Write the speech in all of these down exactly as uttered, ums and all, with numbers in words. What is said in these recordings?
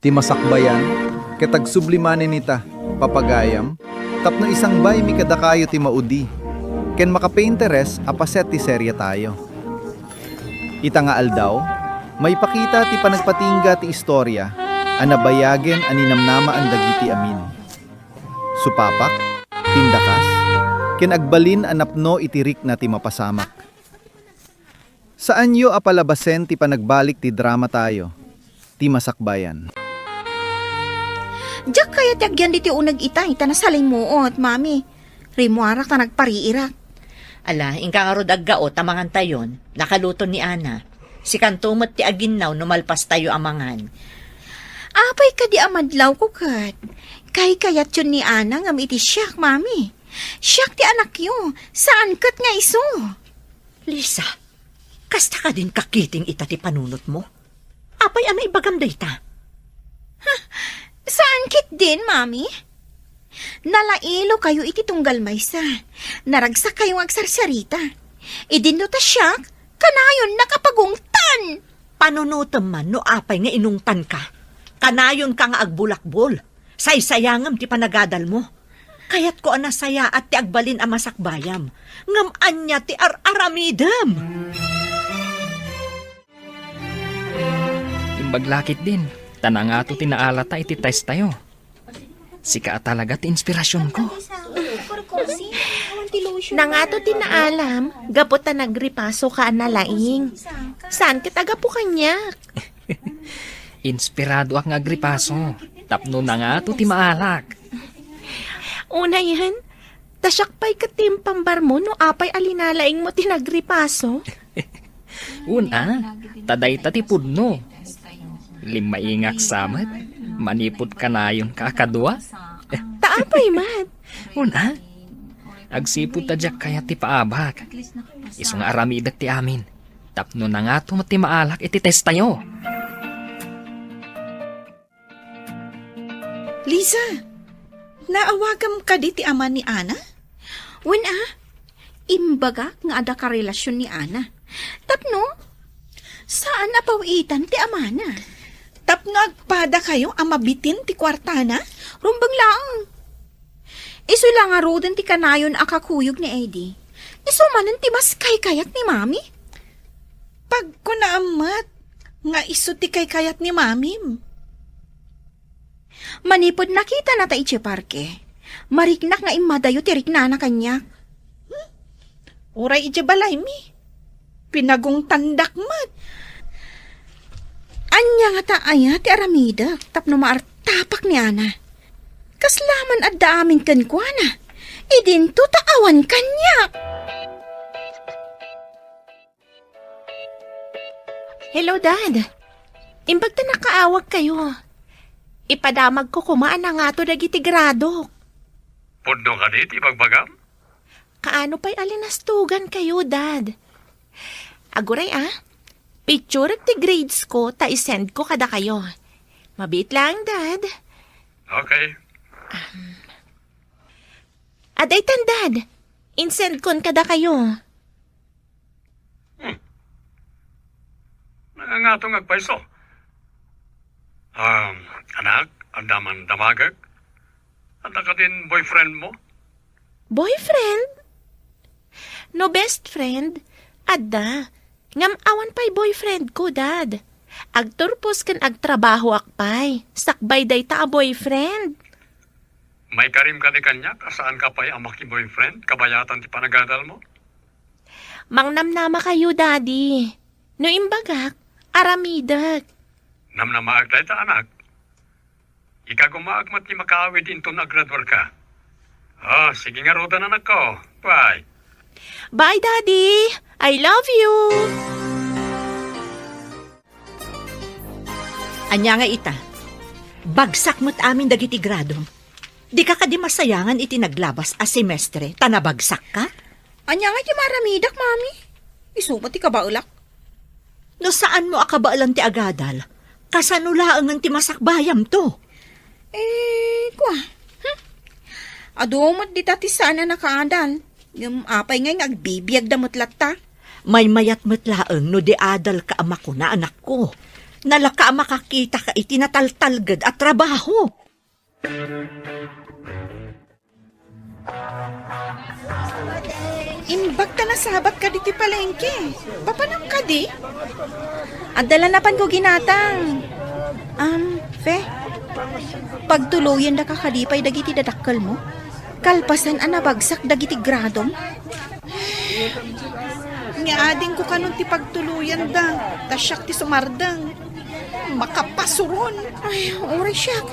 Ti masakbayan, ket agsubli manen ita, papagayam, tapno isangbaymi kadakayo ti maudi, ken makapainteres a paset ti serietayo. Ita nga aldaw, maipakita ti panagpatingga ti istoria a nabayagen a ninamnamaan dagiti amin. Supapak, tindakas, ken agbalin a napno iti rikna ti mapasamak. Saanyo a palabasen ti panagbalik ti dramatayo, ti masakbayan. Diak kayat ti agyan ditoy uneg itay, ta nasalimuot, Mami. Rimmuarak ta nagpariirak. Ala, inka ngarud aggaot ta mangantayon, nakaluton ni Ana. Sikanto met ti aginnaw no malpastayo a mangan. Apay kadi a madlawko ket? Kaykayatyon ni Ana ngem iti siak, Mami. Siak ti anakyo, saan ket nga isu. Lisa, kasta kadin kakiting ita ti panunotmo? Apay a naibagam dayta? Ha? Saan ketdin, Mami? Nalailokayo iti tunggal maysa. Naragsakkayo nga agsarsarita. Idinno ta siak, kanayon nakapagungtan! Panunotem man no apay nga inungtanka. Kanayonka nga agbulakbol. Saysayangem ti panagadalmo. Kayatko a nasayaat ti agbalin a masakbayam. Ngem ania ti ar-aramidem? Imbag la ketdin, ta nangato ti naalata iti testayo. Sika a talaga ti inspirasionko. Nangato ti naalam, gapu ta nagripasoka a nalaing. Saan ket a gapu kaniak? Inspiradoak nga agripaso, tapno nangato ti maalak. Unayen, ta siak pay ket ti impambarmo no apay a linalaingmo ti nagripaso. Una, ta dayta ti pudno. Limmaingak sa met, manipud kanayonka a kadua. Ta apay met? Una, agsipud ta diak kayat ti paabak. Isu nga aramidek ti amin. Tapno nangato met ti maalak iti testayo. Lisa, naawagam kadi ti ama ni Ana? Wen a, imbagak nga adda karelasion ni Ana. Tapno, saan a paw-itan ti amana. Tapno agpadakayo a mabitin ti kuartana? Rumbeng laeng. Isu la ngaruden ti kanayon a kakuyog ni Eddie. Isu manen ti mas kaykayat ni Mami. Pagkunaam met nga isu ti kaykayat ni Mamim. Manipud nakitana ta idiay parke, mariknak nga immadayo ti riknana kaniak. Hmm? Uray idiay balaymi. Pinagungtandak met. Ania ngata aya ti aramidek tapno maartapak ni Ana? Kasla man adda amin kenkuana. Idinto ta awan kaniak. Hello, Dad. Imbag ta nakaawagkayo. Ipadamagko koma a nangato dagiti gradok. Pudno kadi ti ibagbagam? Kaano pay a linastugankayo, Dad? Aguray, a. Picturek ti grades ko ta isendko kadakayo. Mabiit laeng, Dad. Okay. Adaytan, Dad. Insendkon kadakayo. Hmm. Nangangato nga agpayso. Um, anak, adda man damagek? Adda kadin boyfriend mo? Boyfriend? No best friend, adda. Ngem awan pay boyfriend ko, Dad. Agturpos ken agtrabahoak pay. Sakbay dayta a boyfriend. Maikarim kadi kaniak a saanka pay a maki-boyfriend kabayatan ti panagadalmo? Mangnamnamakayo, Daddy. No imbagak, aramidek. Namnamaak dayta, anak. Ikagumaak met ti makaawid inton agraduarka. Ah, sige ngaruden, anakko. Bye. Bye, Daddy. I love you. Ania nga ita? Bagsak met amin dagiti gradom. Dika kadi masayangan iti naglabas a semestre ta nabagsakka? Ania nga iti maaramidak, Mami? Isu met ti kabaelak. No saanmo a kabaelan ti agadal, kasano laengen ti masakbayamto? Eh, kua. Hmm? Adu met dita ti saan a nakaadal. Ngem apay ngay nga agbibiagda met latta? Maymayat met laeng no di adalka a makuna, anakko. Nalaka a makakitaka iti nataltalged a trabaho. Imbag ta nasabat kadi ti palengke. Papanam kadi? Adda la napanko ginatang. Am, Fe, pagtuloyendaka kadi pay dagiti dadakkelmo? Kalpasan a nabagsak dagiti gradom? Nga adingko kanon ti pagtuloyenda, ta siak ti sumardeng. Makapasuron. Ay, uray siak.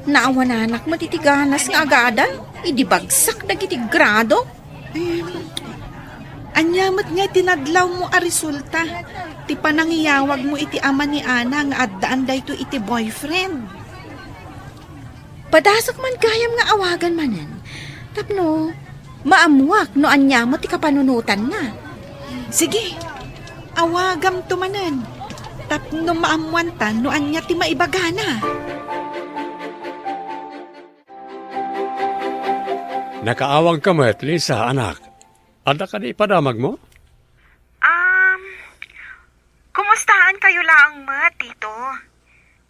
Naawananak met iti ganas nga agadal idi bagsak dagiti grado. Em, ania met nga ti nadlawmo a resulta ti panangiyawagmo iti ama ni Ana nga addaan daytoy iti boyfriend? Padasok man gayam nga awagan manen, tapno maammuak no ania met ti kapanunotanna. Sige, awagamto manen, tapno maammuanta no ania ti maibagana. Nakaawagka met, Lisa, anak. Adda kadi ipadamagmo? Um, kumustaankayo laeng met, Tito?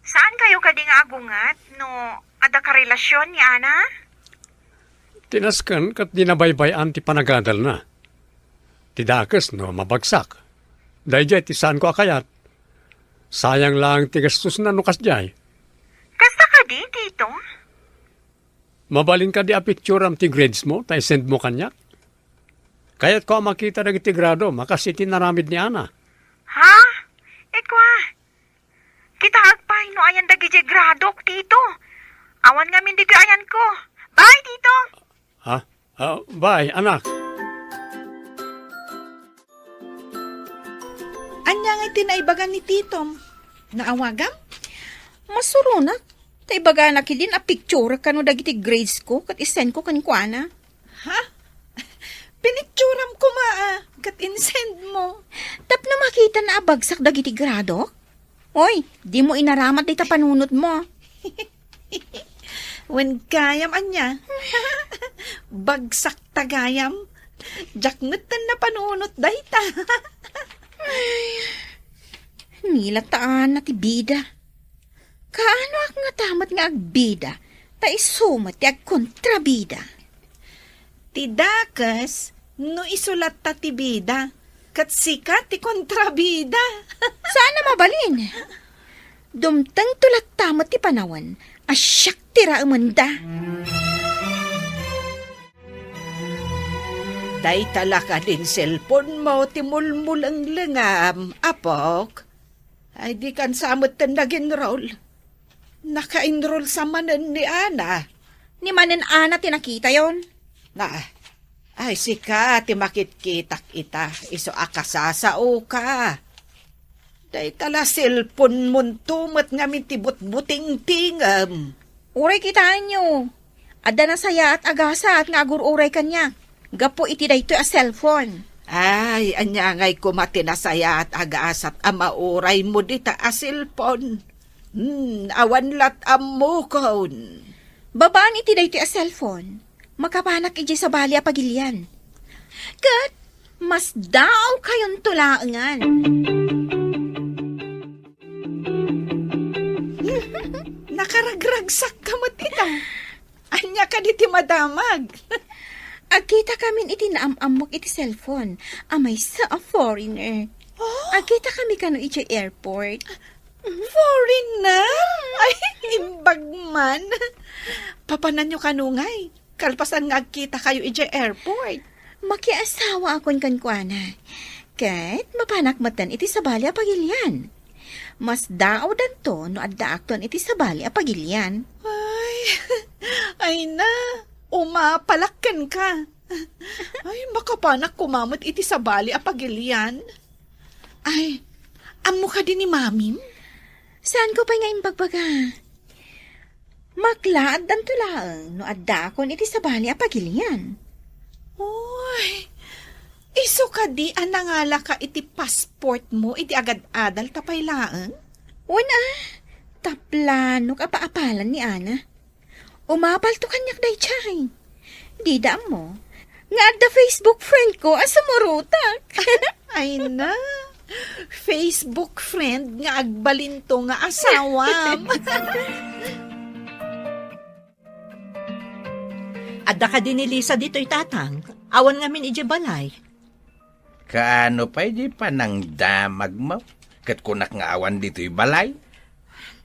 Saankayo kadi nga agunget no adda karelasion ni Ana? Ti nasken ket di nabaybay-an ti panagadalna. Ti dakes no mabagsak. Daydiay ti saanko a kayat. Sayang laeng ti gastosna no kasdiay. Kasta kadi, Tito? Mabalin kadi a picturam ti gradesmo ta isendmo kaniak? Kayatko a makita dagiti gradom a kas iti naramid ni Ana. Ha? Ikua, kitaek pay no ayan dagidiay gradok, Tito. Awan ngamin ditoy ayanko. Bye, Tito! Ha? Ah, bye, anak. Ania ngay ti naibaga ni Titom? Naawagam? Masuronak. Ta ibagana kidin a picture kano dagiti grades ko ket isend ko kenkuana. Ha? Pinicturam koma a, ket insend mo. Tapno makitana a bagsak dagiti gradok? Oy, dimo inaramat dayta panunotmo. Wen gayam ania? Bagsak ta gayam. Diak metten napanunot dayta. Ay, nilataanna ti bida. Kaanoak ngata met nga agbida, ta isu met ti agkontrabida. Ti dakes, no isu latta ti bida, ket sika ti kontrabida. Saan a mabalin. Dumtengto latta met ti panawen a siak ti raemenda. Dayta la kadin cellphone-mo ti mulmulenglengam, apok? Ay, dikan sa metten nag-enroll. Naka-enroll sa manen ni Ana. Ni manen Ana ti nakitayon? Na, ay, sika ti makitkitak ita, isu a kasasaoka. Dayta la cellphone-monto met ngamin ti butbutingtingem. Uray kitaenyo, adda nasayaat a gasat nga agur-uray kaniak gapu iti daytoy a cellphone. Ay, ania ngay koma ti nasayaat a gasat a mauraymo dita a cellphone? Hmm, awan lat ammokon. Babaen iti daytoy a cellphone, makapanak idiay sabali a pagilian. Ket masdaawkayonto laengen. Nakaragragsakka met ita. Ania kadi ti madamag? Agkitakamin iti naam-ammok iti cellphone a maysa a foreigner. Oh? Agkitakami kano idiay airport. Foreigner? Ay, imbag man. Papananyo kano ngay? Kalpasan nga agkitakayo idiay airport. Makiasawaakon kenkuana. Ket mapanak metten iti sabali a pagilian. Masdaawdanto no addaakton iti sabali a pagilian. Ay, ay na, umapalak kenka. Ay, makapanak koma met iti sabali a pagilian. Ay, ammo kadi ni Mamim? Saanko pay nga imbagbaga? Maklaaddanto laeng no addaakon iti sabali a pagilian. Uy, isu kadi a nangalaka iti passportmo iti agad-adal ta pay laeng? Wen a, ta planok a paapalan ni Ana. Umapalto kaniak daydiay. Dida ammo nga adda Facebook friend ko a sumurotak. Ay na, Facebook friend nga agbalinto nga asawam. Adda kadi ni Lisa ditoy, Tatang? Awan ngamin idiay balay. Kaano pay di panangdamagmo? Ket kunak nga awan ditoy balay?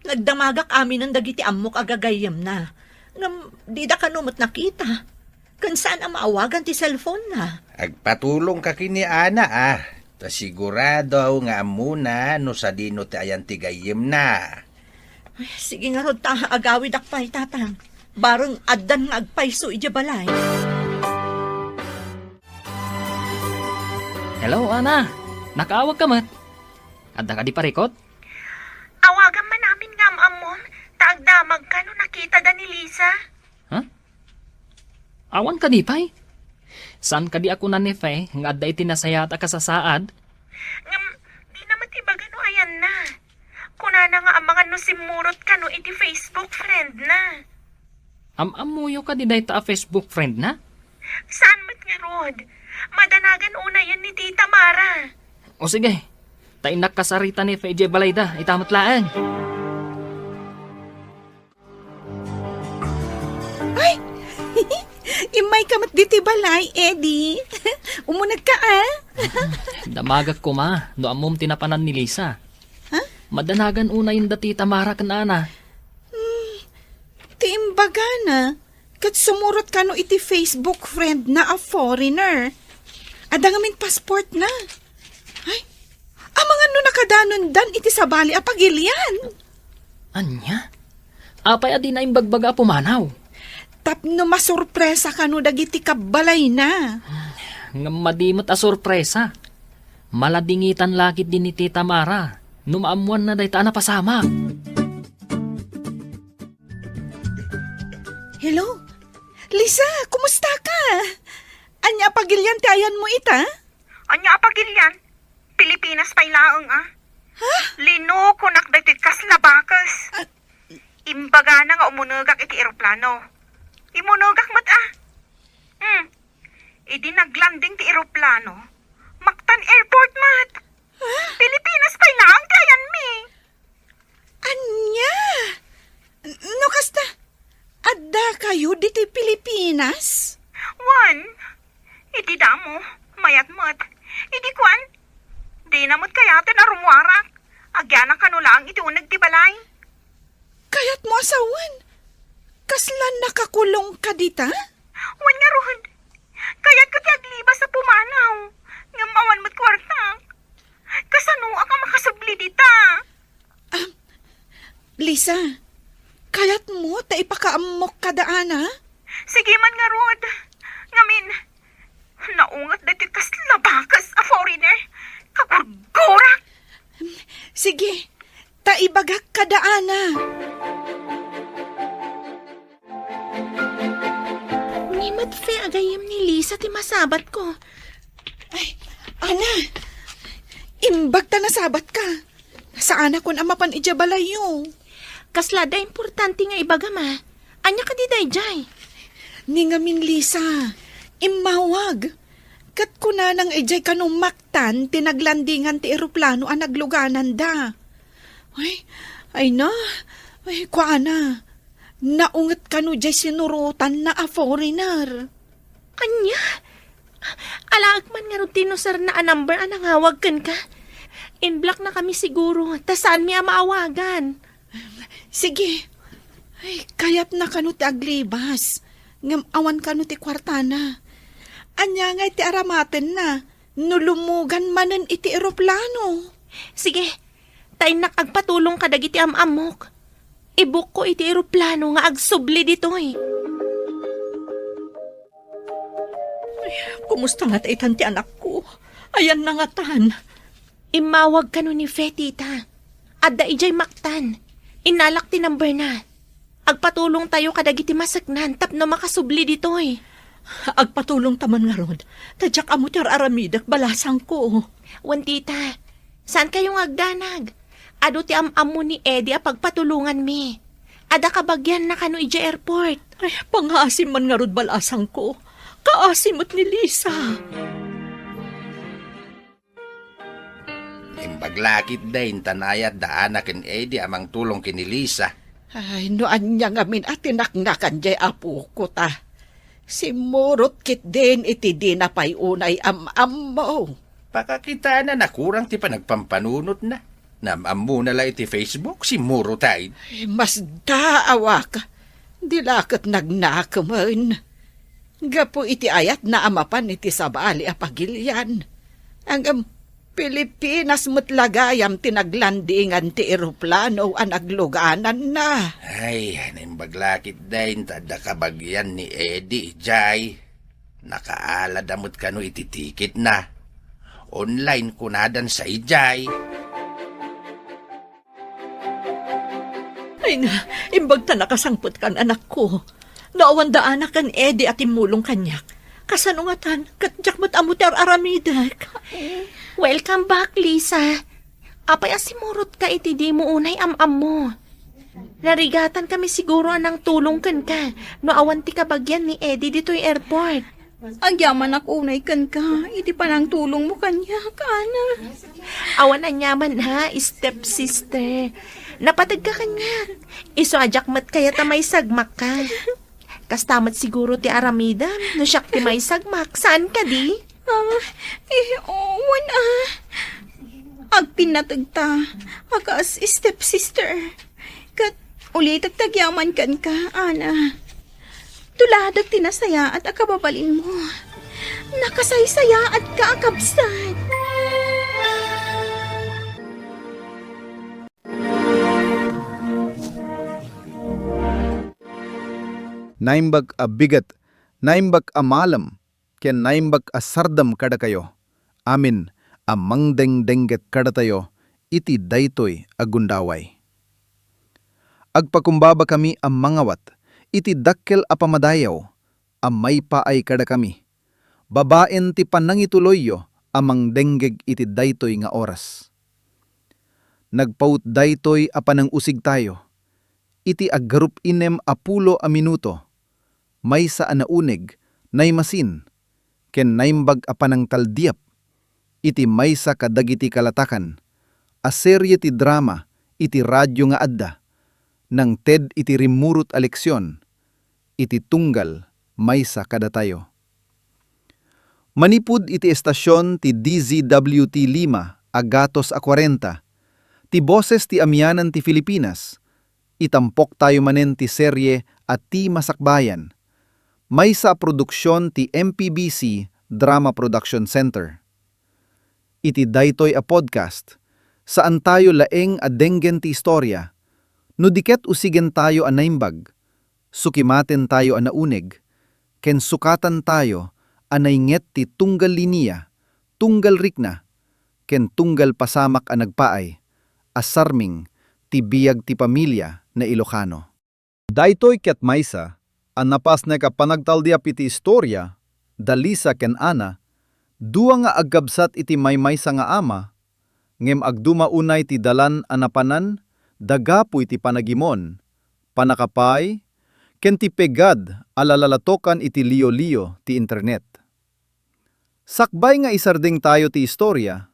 Nagdamagak aminen dagiti ammok a gagayyemna. Ngem dida kano met nakita. Ken saan a maawagan ti cellphone-na. Agpatulongka ken ni Ana, a. Ta sigurado nga ammona no sadino ti ayan ti gayyemna. Ay, sige ngarud ta agawidak pay, Tatang. Bareng addan nga agpayso idiay balay. Hello, Ana. Nakaawag ka met? Adda kadi parikot? Awagam man amin nga am-ammom, ta agdamagka no nakitada ni Lisa. Ha? Awan kadi pay? Saan kadi a kuna ni Fe nga adda iti nasayaat a kasasaad? Ngem, dina met ibaga no ayanna. Kunana nga amangan no simmurot kano iti Facebook friend-na. Am-ammoyo kadi dayta a Facebook friend-na? Saan met ngarud? Madanagan unayen ni Tita Mara. O sige, ta innak kasarita ni Fe idiay balayda, ita met laeng. Ay! Immayka met ditoy balay, Eddie. Umunegka, a? Damagak koma no ammom ti napanan ni Lisa. Ha? Madanagan unayen da Tita Mara ken Ana. Hmm, ti imbagana, ket sumurot kano iti Facebook friend-na a foreigner. Adda ngamin passport-na. Ay, amangan no nakadanondan iti sabali a pagilian. Ania? Apay a dina imbagbaga a pumanaw? Tapno masurpresa kano dagiti kabbalayna. Ngem madi met a surpresa. Maladingitan la ketdi ni Tita Mara no maammoanna dayta a napasamak. Hello? Lisa, kumusta ka? Ania a pagilian ti ayanmo ita? Ania a pagilian? Pilipinas pay laeng, a. Ha? Linukonak daytoy kasla bakes. Ah. Imbagana nga umunegak iti eroplano. Imunegak met, a. Hmm. Idi naglanding ti eroplano, maktan airport met. Ha? Pilipinas pay laeng ti ayanmi. Ania? No kasta, addakayo ditoy Pilipinas? Wen, iti damo, mayat met. Idi kuan, dina met kayaten a rummuarak. Agyanak kano laeng iti uneg ti balay. Kayatmo a sawen? Kasla nakakulongka dita? Wen ngarud. Kayatko ti aglibas a pumanaw. Ngem awan met kuartak. Kasanoak a makasubli dita? Ah, Lisa, kayatmo ta ipakaammok kada Ana? Sige man ngarud. Ngamin, naunget daytoy kasla bakes a foreigner. Kagurgurak! Sige, ta ibagak kada Ana. Ni met Fe a gayyem ni Lisa ti masabatko. Ay, Ana, imbag ta nasabatka. Saanakon a mapan idiay balayyo. Kasla adda importante nga ibagam, a. Ania kadi daydiay? Ni ngamin, Lisa, immawag. Ket kunana nga idiay kano maktan ti naglandingan ti eroplano a naglugananda. Ay, ay na. Ay, kuana. Naunget kano diay sinurotanna a foreigner. Ania? Alaek man ngarud ti inuserna a number a nangawag kenka. In-block na kami siguro, ta saanmi a maawagan. Sige. Ay, kayatna kano ti aglibas. Ngem awan kano ti kuartana. Ania ngay ti aramatenna no lummugan manen iti eroplano? Sige, ta innak agpatulong kadagiti am-ammok. Ibukko iti eroplano nga agsubli ditoy. Ay, kumusta ngata itan ti anakko? Ayanna ngatan? Immawag kano ni Fe, tita. Adda idiay maktan. Innalak ti numberna. Agpatulongtayo kadagiti maseknan tapno makasubli ditoy. Agpatulongta man ngarud, ta diak ammo ti ar-aramidek, balasangko. Wen, tita, saankayo nga agdanag. Adu ti am-ammo ni Eddie a pagpatulonganmi. Adda kabagianna kano idiay airport. Ay, pangaasim man ngarud, balasangko. Kaasi met ni Lisa. Paglakit da intan ayat da Ana ken Eddie a mangtulong ken ni Lisa. Ay, no ania ngamin a tinaknakan jay apoko ta. Simmurot ketdin iti dina pay unay am-ammo. Pakakitana, nakurang ti panagpampanunotna. Naam-ammona la iti Facebook, simmurot ay. Ay, masdaawak. Di la ket nagnakemen. Gapu iti ayatna a mapan iti sabali a pagilian. Ngem Pilipinas met la gayam ti naglandingan ti eroplano a naglugananna. Ay, naimbag la ketdin ta adda kabagian ni Eddie idiay. Nakaalada met kano iti tiketna. Online kunadan sa idiay. Ay na, imbag ta nakasangpetkan, anakko. No awan da Ana ken Eddie a timmulong kaniak, kasano ngatan ket diak met ammo ti ar-aramidek? Welcome back, Lisa. Apay a simurotka iti dimo unay am-ammo? Narigatankami siguro a nangtulong kenka no awan ti kabagian ni Eddie ditoy airport. Agyamanak unay kenka iti panangtulongmo kaniak, Ana. Awan aniaman, ha, stepsister. Napategka kaniak. Isu a diak met kayat a maisagmakka. Kasta met siguro ti aramidem no siak ti maisagmak. Saan kadi? Ah, eh, wen, ah. Agpinnategta a kas stepsister. Ket ulitek ti agyaman kenka, Ana. Tuladek ti nasayaat a kababalinmo. Nakasaysayaatka a kabsat. Naimbag a bigat, naimbag a malem, ken naimbag a sardem kadakayo amin a mangdengdengget kadatayo iti daytoy a gundaway. Agpakumbabakami a mangawat iti dakkel a pamadayaw a maipaay kadakami babaen ti panangituloyyo a mangdenggeg iti daytoy nga oras. Nagpaut daytoy a panangusigtayo iti aggarup-inem a pulo a minuto, maysa a nauneg, naimasin, ken naimbag a panangtaldiap iti maysa kadagiti kalatakan a serie ti drama iti radio nga adda nangted iti rimmurot a leksion iti tunggal maysa kadatayo. Manipud iti estasion ti D Z W T lima a gatos a kuarenta, ti Boses ti Amianan ti Filipinas, itampoktayo manen ti serie a Ti Masakbayan, maysa a produksion ti M P B C Drama Production Center. Iti daytoy a podcast, saantayo laeng a denggen ti istorya, no di ket usigentayo a naimbag, sukimatentayo a nauneg, ken sukatantayo a nainget ti tunggal linia, tunggal rikna, ken tunggal pasamak a nagpaay a sarming ti biag ti pamilia na Ilocano. Daytoy ket maysa a napasnek a panagtaldiap iti istorya da Lisa ken Ana, dua nga agkabsat iti maymaysa nga ama, ngem agduma unay ti dalan a napanan da gapu iti panagimon, pannakapaay, ken ti pegad a lalalatokan iti liyo-liyo ti internet. Sakbay nga isardengtayo ti istorya,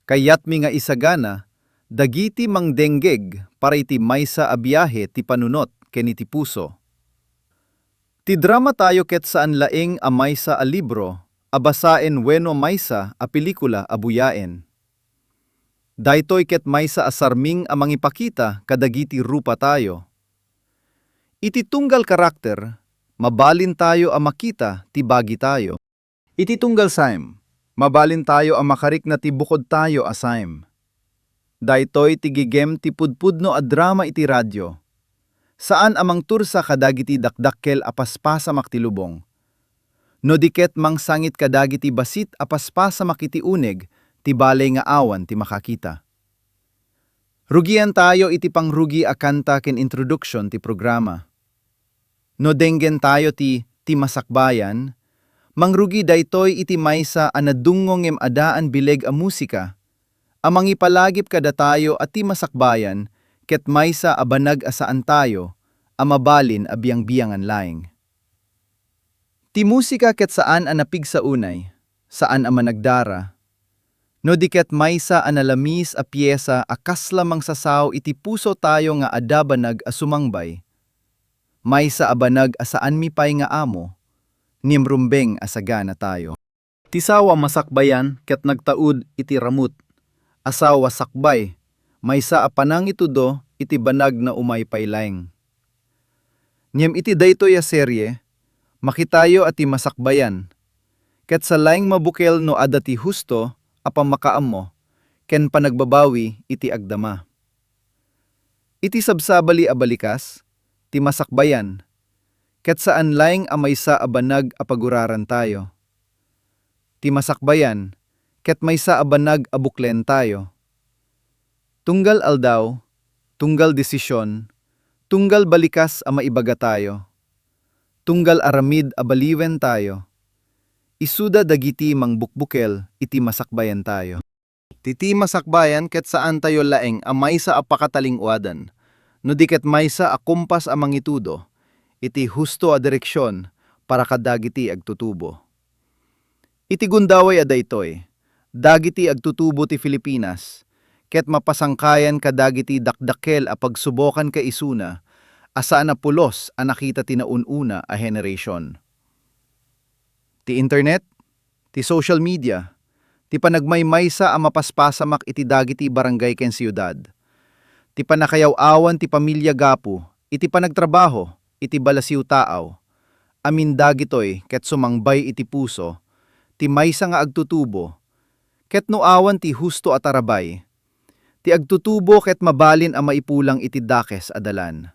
kayatmi nga isagana dagiti mangdenggeg para iti maysa a biahe ti panunot ken iti puso. Ti dramatayo ket saan laeng a maysa a libro a basaen wenno maysa a pelikula a buyaen. Daytoy ket maysa a sarming a mangipakita kadagiti rupatayo. Iti tunggal karakter, mabalintayo a makita ti bagitayo. Iti tunggal saem, mabalintayo a makarikna ti bukodtayo a saem. Daytoy ti gigem ti pudpudno a drama iti radio. Saan a mangtursa kadagiti dakdakkel a paspasamak ti lubong. No di ket mangsangit kadagiti bassit a paspasamak iti uneg ti baley nga awan ti makakita. Rugiantayo iti pangrugi a kanta ken introduction ti programa. No denggentayo ti Ti Masakbayan, mangrugi daytoy iti maysa a nadungngo ngem adaan bileg a musika a mangipalagip kadatayo a ti masakbayan ket maysa a banag a saantayo a mabalin a biangbiangan laeng. Ti musika ket saan a napigsa unay, saan a managdara. No di ket maysa a nalamis a piesa a kasla mangsasao iti pusotayo nga adda banag a sumangbay, maysa a banag a saanmi pay nga amo, ngem rumbeng a saganatayo. Ti sao a masakbayan ket nagtaud iti ramut a sao a sakbay, maysa a panangitudo iti banag na umay pay laeng. Ngem iti daytoy a serie, makitayo a ti masakbayan ket sa laeng mabukel no adda ti husto a pammakaammo ken panagbabawi iti agdama. Iti sabsabali a balikas, ti masakbayan ket saan laeng a maysa a banag a pagurarantayo. Ti masakbayan ket maysa a banag a buklentayo. Tunggal aldaw, tunggal desisyon, tunggal balikas a maibagatayo, tunggal aramid a baliwentayo, isuda dagiti mangbukbukel iti masakbayantayo. Ti, ti masakbayan ket saantayo laeng a maysa a pakatalinguadan, no di ket maysa a kumpas a mangitudo iti husto a direksion para kadagiti agtutubo. Iti gundaway a daytoy, dagiti agtutubo ti Filipinas ket mapasangkayan kadagiti dakdakkel a pagsubokan kaisuna a saan a pulos a nakita ti naun-una a henerasyon. Ti internet, ti social media, ti panagmaymaysa a mapaspasamak iti dagiti barangay ken siudad, ti pannakayaw-awan ti pamilia gapu iti panagtrabaho iti balasiw-taaw, amin dagitoy ket sumangbay iti puso ti maysa nga agtutubo, ket no awan ti husto a tarabay, ti agtutubo ket mabalin a maipulang iti dakes a dalan.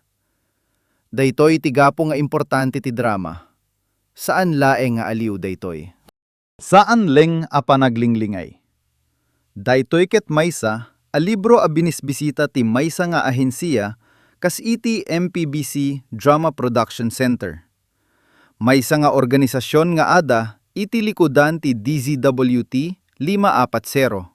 Daytoy ti gapu nga importante ti drama. Saan laeng nga aliw daytoy. Saan laeng a panaglinglingaw. Daytoy ket maysa a libro a binisbisita ti maysa nga ahensia kas iti M P B C Drama Production Center. Maysa nga organisasyon nga adda iti likudan ti D Z W T lima apat zero.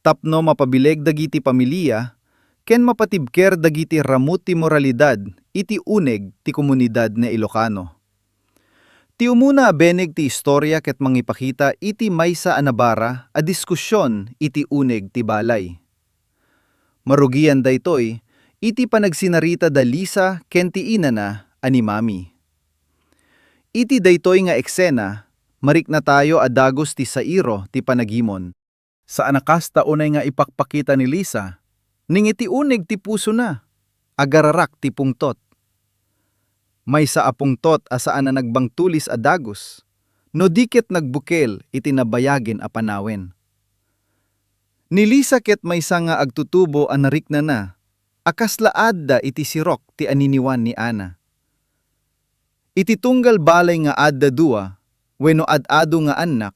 Tapno mapabileg dagiti pamilia ken mapatibker dagiti ramut ti moralidad iti uneg ti komunidad nga Ilokano. Ti umuna a beneg ti istoria ket mangipakita iti maysa a nabara a diskusion iti uneg ti balay. Marugian daytoy iti panagsinarita da Lisa ken ti inana a ni Mami. Iti daytoy nga eksena, mariknatayo a dagus ti sairo ti panagimon. Saan a kasta unay nga ipakpakita ni Lisa, ngem iti uneg ti pusona, agararak ti pungtot. Maysa a pungtot a saan a nagbangtulis a dagus, no di ket nagbukel iti nabayagen a panawen. Ni Lisa ket maysa nga agtutubo a nariknana a kasla adda iti sirok ti aniniwan ni Ana. Iti tunggal balay nga adda dua wenno ad-adu nga annak,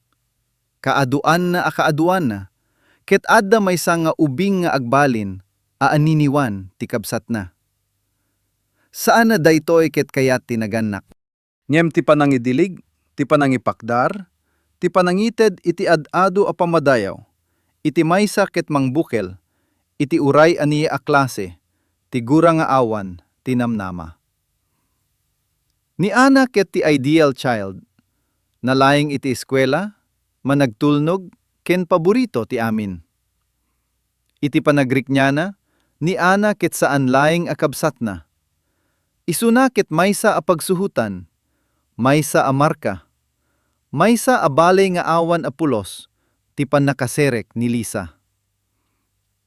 kaaduanna a kaaduanna, ket adda maysa nga ubing nga agbalin a aniniwan ti kabsatna. Saan a daytoy ket kayat ti nagannak. Ngem ti panangidilig, ti panangipakdar, ti panangited iti ad-adu a pammadayaw, iti maysa ket mangbukel iti uray ania a klase ti gura nga awan ti namnama. Ni Ana ket ti ideal child, nalaing iti eskuela, managtulnog, ken paborito ti amin. Iti panagriknana, ni Ana ket saan laeng a kabsatna. Isuna ket maysa a pagsuhotan, maysa a marka, maysa a balay nga awan a pulos ti pannakaserek ni Lisa.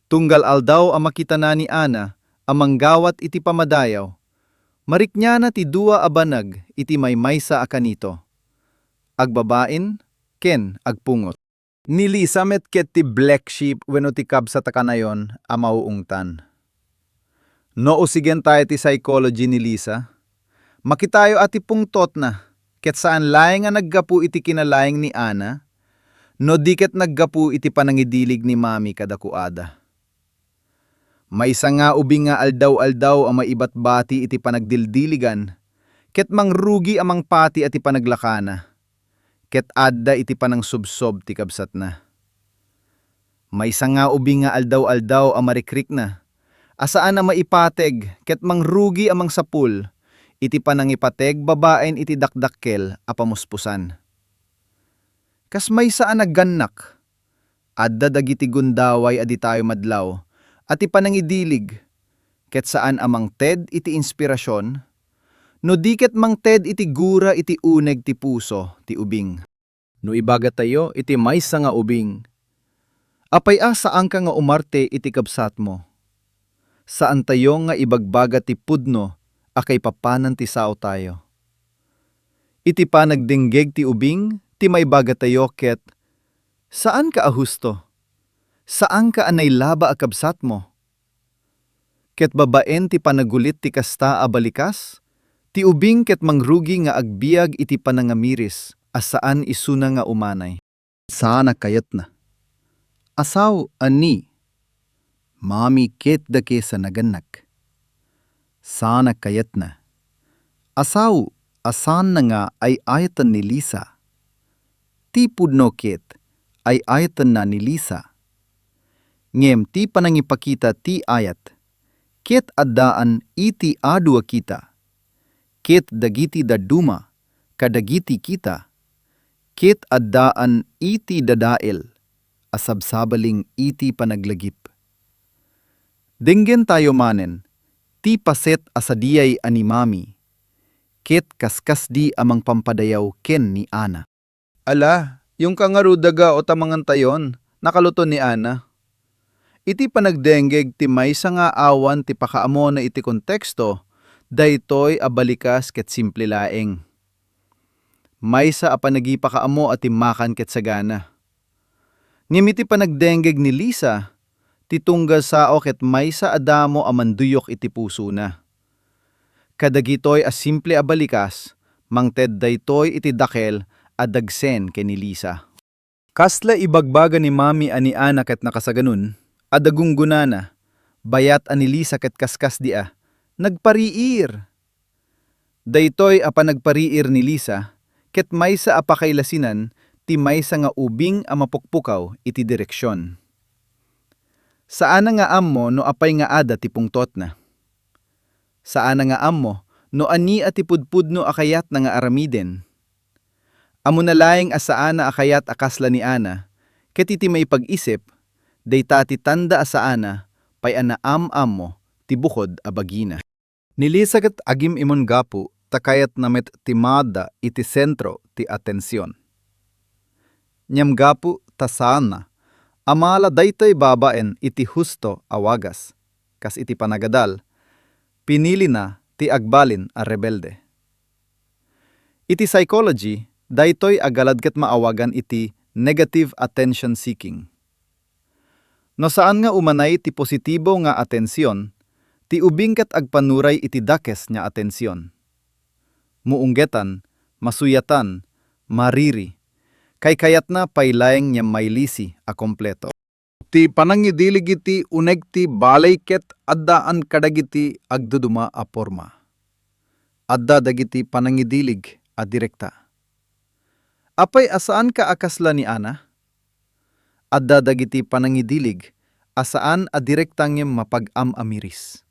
Tunggal aldaw a makitana ni Ana a manggawat iti pammadayaw, mariknana ti dua a banag iti maymaysa a kanito, agbabain ken agpungot. Ni Lisa met ket ti black sheep wenno ti kabsat a kanayon a mauungtan. No usigen tayo ti psychology ni Lisa, makitayo a ti pungtotna ket saan laeng a naggapu iti kinalaing ni Ana, no di ket naggapu iti panangidilig ni Mami kadakuada. Maysa nga ubing nga aldaw-aldaw a maibatbati iti panagdildiligan, ket mangrugi a mangpati a ti panaglakana, ket adda iti panangsubsob ti kabsatna. Maysa nga ubing nga aldaw-aldaw a marikrikna, a saan a maipateg ket mangrugi a mangsapul iti panangipateg babaen iti dakdakkel a pamuspusan. Kas maysa a naggannak, Adda dagiti gundaway a ditayo madlaw a ti panangidilig ket saan a mangted iti inspirasion, no di ket mangted iti gura iti uneg ti puso ti ubing. No ibagatayo iti maysa nga ubing, apay a saanka nga umarte iti kabsatmo? Saantayo nga ibagbaga ti pudno a kaipapanan ti saotayo. Iti panagdengngeg ti ubing ti maibagatayo ket, "Saanka a husto. Saanka a nailaba a kabsatmo." Ket babaen ti panagulit ti kasta a balikas, ti ubing ket mangrugi nga agbiag iti panangamiris a saan isuna nga umanay. Saan a kayatna a sao a ni Mami ket dakes a nagannak. Saan a kayatna a sao a saanna nga ay-ayatan ni Lisa. Ti pudno ket ay-ayatanna ni Lisa. Ngem ti panangipakita ti ayat ket addaan iti adu a kita. Ket dagiti dadduma kadagiti kita, ket addaan iti dadael a sabsabaling iti panaglagip. Denggentayo manen ti paset a sadiay a ni Mami, ket kaskasdi a mangpampadayaw ken ni Ana. Ala, yungka ngarud daga o ta mangantayon, nakaluton ni Ana. Iti panagdenggeg ti maysa nga awan ti pakaamona iti konteksto, daytoy a balikas ket simple laeng. Maysa a panagipakaamo a timmakan ket sagana. Ngem iti panagdenggeg ni Lisa, ti tunggal sao ket maysa a damo a manduyok iti pusona. Kadagitoy a simple a balikas, mangted daytoy iti dakkel a dagsen ken ni Lisa. Kasla ibagbaga ni Mami a ni Ana ket nakasaganon, adda gunggonana, bayat a ni Lisa ket kaskasdi a nagpariir. Daytoy a panagpariir ni Lisa ket maysa a pakailasinan ti maysa nga ubing a mapukpukaw iti direksion. Saana nga ammo no apay nga adda ti pungtotna. Saana nga ammo no ania ti pudpudno a kayatna nga aramiden. Ammona laeng a saana a kayat a kasla ni Ana, ket iti maipag-isip, dayta ti tanda a saana pay a naam-ammo ti bukod a bagina. Ni Lisa ket agim-imon gapu ta kayatna met ti maadda iti sentro ti atension. Ngem gapu ta saanna a mala daytoy babaen iti husto a wagas, kas iti panagadal, pinilina ti agbalin a rebelde. Iti psychology, daytoy a galad ket maawagan iti negative attention seeking. No saan nga umanay ti positibo nga atension, ti ubing ket agpanuray iti dakes nga atension. Muunggetan, masuyatan, mariri, kaykayatna pay laeng nga mailisi a kompleto. Ti panangidilig iti uneg ti balay ket addaan kadagiti agduduma a porma. Adda dagiti panangidilig a direkta. Apay a saanka a kasla ni Ana? Adda dagiti panangidilig a saan a direkta ngem mapag-am-amiris.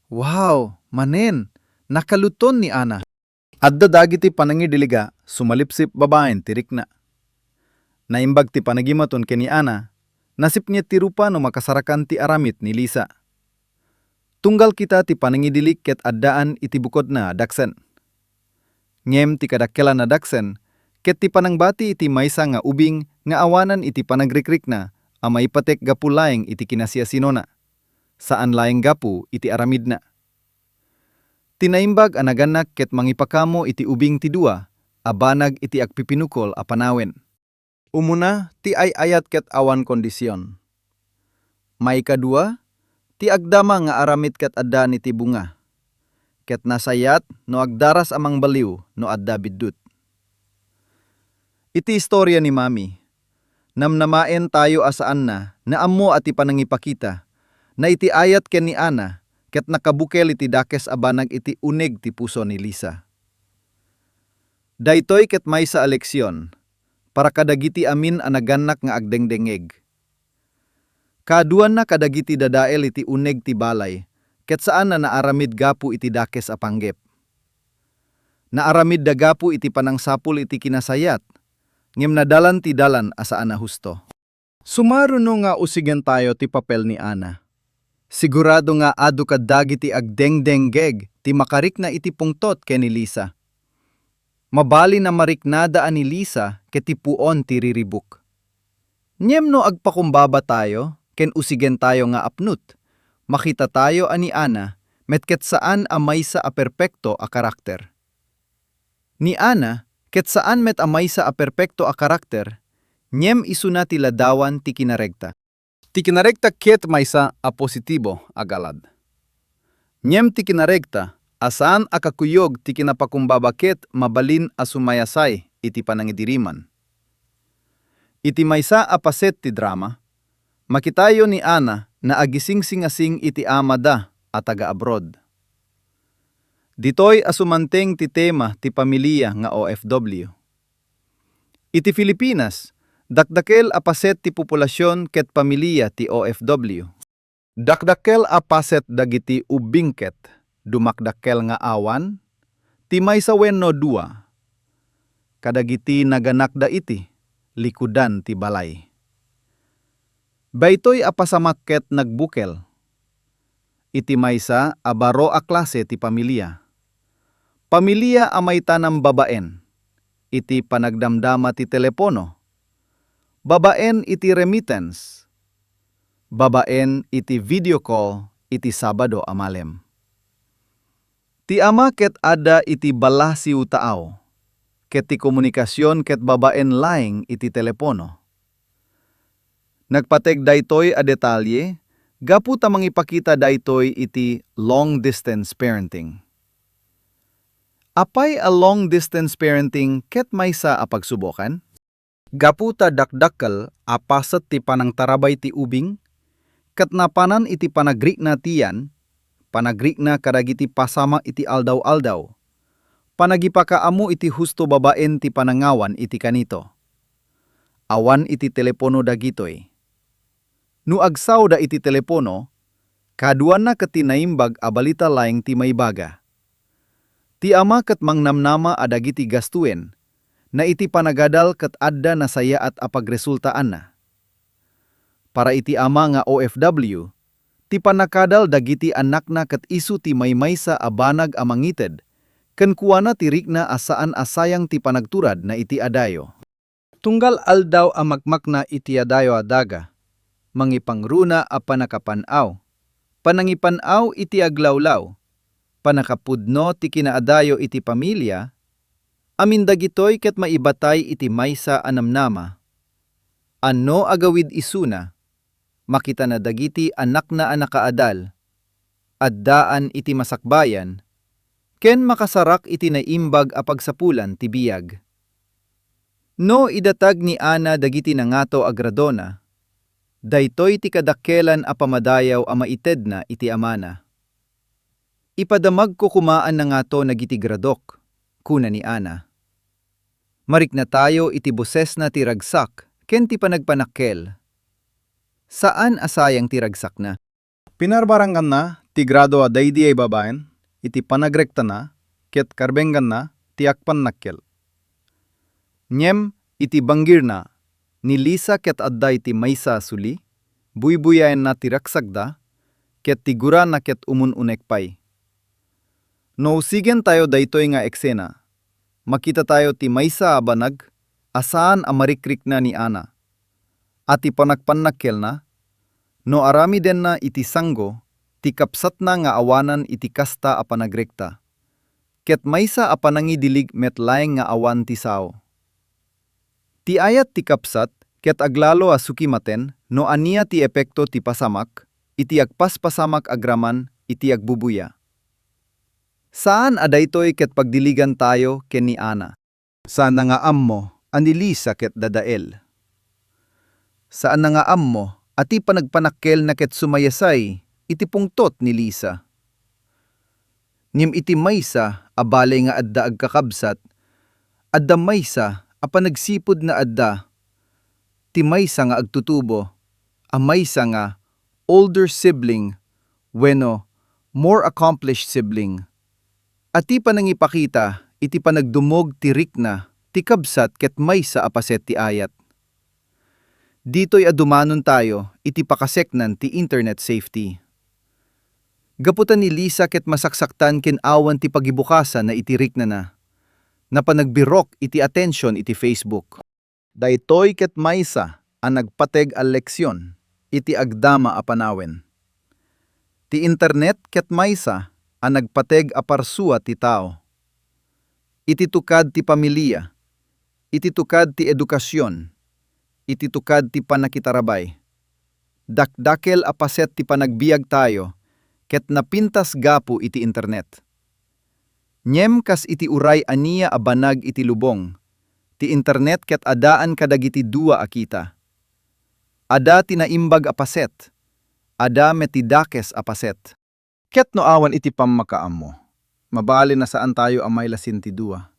Wow, manen, nakaluton ni Ana. Adda dagiti panangidilig a sumalipsip babaen ti rikna. Naimbag ti panagimaton ken ni Ana, nasipnget ti rupa no makasarakan ti aramid ni Lisa. Tunggal kita ti panangidilig ket addaan iti bukodna a daksen. Ngem ti kadakkelan a daksen ket ti panangbati iti maysa nga ubing nga awanan iti panagrikrikna a maipatek gapu laeng iti kinasiasinona, saan laeng gapu iti aramidna. Ti naimbag a nagannak ket mangipakamo iti ubing ti dua a banag iti agpipinukol a panawen. Umuna, ti ay-ayat ket awan kondision. Maikadua, ti agdama nga aramid ket addaan iti bunga. Ket nasayat no agdaras a mangbaliw no adda biddut. Iti istoria ni Mami, namnamaen tayo a saanna nga ammo a ti panangipakita na iti ayat ken ni Ana ket nakabukel iti dakes a banag iti uneg ti puso ni Lisa. Daytoy ket maysa a leksion para kadagiti amin a nagannak nga agdengdengngeg. Kaaduanna kadagiti dadael iti uneg ti balay ket saan a naaramid gapu iti dakes a panggep. Naaramidda gapu iti panangsapul iti kinasayat, ngem nadalan ti dalan a saan a husto. Sumaruno nga usigentayo ti papel ni Ana. Sigurado nga adu kadagiti agdengdenggeg ti makarikna iti pungtot ken ni Lisa. Mabalin a mariknada a ni Lisa ket ti puon ti riribuk. Ngem no agpakumbabatayo ken usigentayo nga apnut, makitatayo a ni Ana met ket saan a maysa a perpekto a karakter. Ni Ana ket saan met a maysa a perpekto a karakter, ngem isuna ti ladawan ti kinaregta. Ti kinaregta ket maysa a positibo a galad. Ngem ti kinaregta a saan a kakuyog ti kinapakumbaba ket mabalin a sumayasay iti panangidiriman. Iti maysa a paset ti drama, makitayo ni Ana nga agisingsingasing iti amada a taga-abroad. Ditoy a sumanteng ti tema ti pamilia nga O F W. Iti Filipinas, dakdakkel a paset ti populasyon ket pamilia ti O F W. Dakdakkel a paset dagiti ubbing ket dumakdakkel nga awan ti maysa wenno dua kadagiti naganakda iti likudan ti balay. Daytoy a pasamak ket nagbukel iti maysa a baro a klase ti pamilia. Pamilia a maitanam babaen iti panagdamdama ti telepono, babaen iti remittance, babaen iti video call iti Sabado a malem. Ti ama ket adda iti balasiw taaw, ket ti komunikasion ket babaen laeng iti telepono. Nagpateg daytoy a detalye gapu ta mangipakita daytoy iti long-distance parenting. Apay a long-distance parenting ket maysa a pagsubokan? Gapu ta dakdakkel a paset ti panangtarabay ti ubing, ket napanan iti panagrikna ti yan, panagrikna kadagiti pasamak iti aldaw-aldaw, panagipakaammo iti husto babaen ti panangawan iti kanito. Awan iti telepono dagitoy. No agsawda iti telepono, kaduana ket ti naimbag a balita laeng ti maibaga. Ti ama ket mangnamnama a dagiti gastuenna iti panagadal ket adda nasayaat a pagresultaanna. Para iti ama nga O F W, ti pannakadal dagiti annakna ket isu ti maymaysa a banag a mangited kenkuana ti rikna a saan a sayang ti panagturad na iti adayo. Tunggal aldaw a makmakna iti adayo a daga, mangipangruna a pannakapan-aw, panangipan-aw iti aglawlaw, pannakapudno ti kinaadayo iti pamilia, amin dagitoy ket maibatay iti maysa a namnama. Anno agawid isuna, makitana dagiti annakna a nakaadal, addaan iti masakbayan, ken makasarak iti naimbag a pagsapulan ti biag. No idatag ni Ana dagiti nangato a gradona, daytoy ti kadakkelan a pamadayaw a maitedna iti amana. "Ipadamagko koma a nangato dagiti gradok," kuna ni Ana. Mariknatayo iti bosesna ti ragsak ken ti panagpanakkel. Saan a sayang ti ragsakna. Pinarbarangganna ti grado a daydiay babaen iti panagrektana ket karbengganna ti agpannakkel. Ngem iti banggirna, ni Lisa ket adda iti maysa a suli, buybuyaenna ti ragsakda, ket ti gurana ket umun-unek pay. No usigentayo daytoy nga eksena, makitatayo ti maysa a banag a saan a marikrikna ni Ana, a ti panagpannakkelna, no aramidenna iti sanggo ti kabsatna nga awanan iti kasta a panagrekta, ket maysa a panangidilig met laeng nga awan ti sao. Ti ayat ti kabsat ket aglalo a sukimaten no ania ti epekto ti pasamak iti agpaspasamak agraman iti agbubuya. Saan a daytoy ket pagdiligantayo ken ni Ana. Saanna nga ammo a ni Lisa ket dadael. Saanna nga ammo a ti panagpanakkelna ket sumayasay iti pungtot ni Lisa. Ngem iti maysa a bale nga adda agkakabsat, adda maysa a panagsipud nga adda ti maysa nga agtutubo a maysa nga older sibling wenno more accomplished sibling a ti panangipakita iti panagdumog ti rikna ti kabsat ket maysa a paset ti ayat. Ditoy a dumanon tayo iti pakaseknan ti internet safety. Gapu ta ni Lisa ket masaksaktan ken awan ti pagibukasana iti riknana, napanagbirok iti atension iti Facebook. Daytoy ket maysa a nagpateg a leksion iti agdama a panawen. Ti internet ket maysa a nagpateg a parsua ti tao. Iti tukad ti pamilia, iti tukad ti edukasion, iti tukad ti pannakitarabay. Dakdakel a paset ti panagbiagtayo ket napintas gapu iti internet. Ngem kas iti uray ania a banag iti lubong, ti internet ket addaan kadagiti dua a kita. Adda ti naimbag a paset, adda met ti dakes a paset. Ket no awan iti pammakaammo, mabalin a saantayo a mailasin ti dua.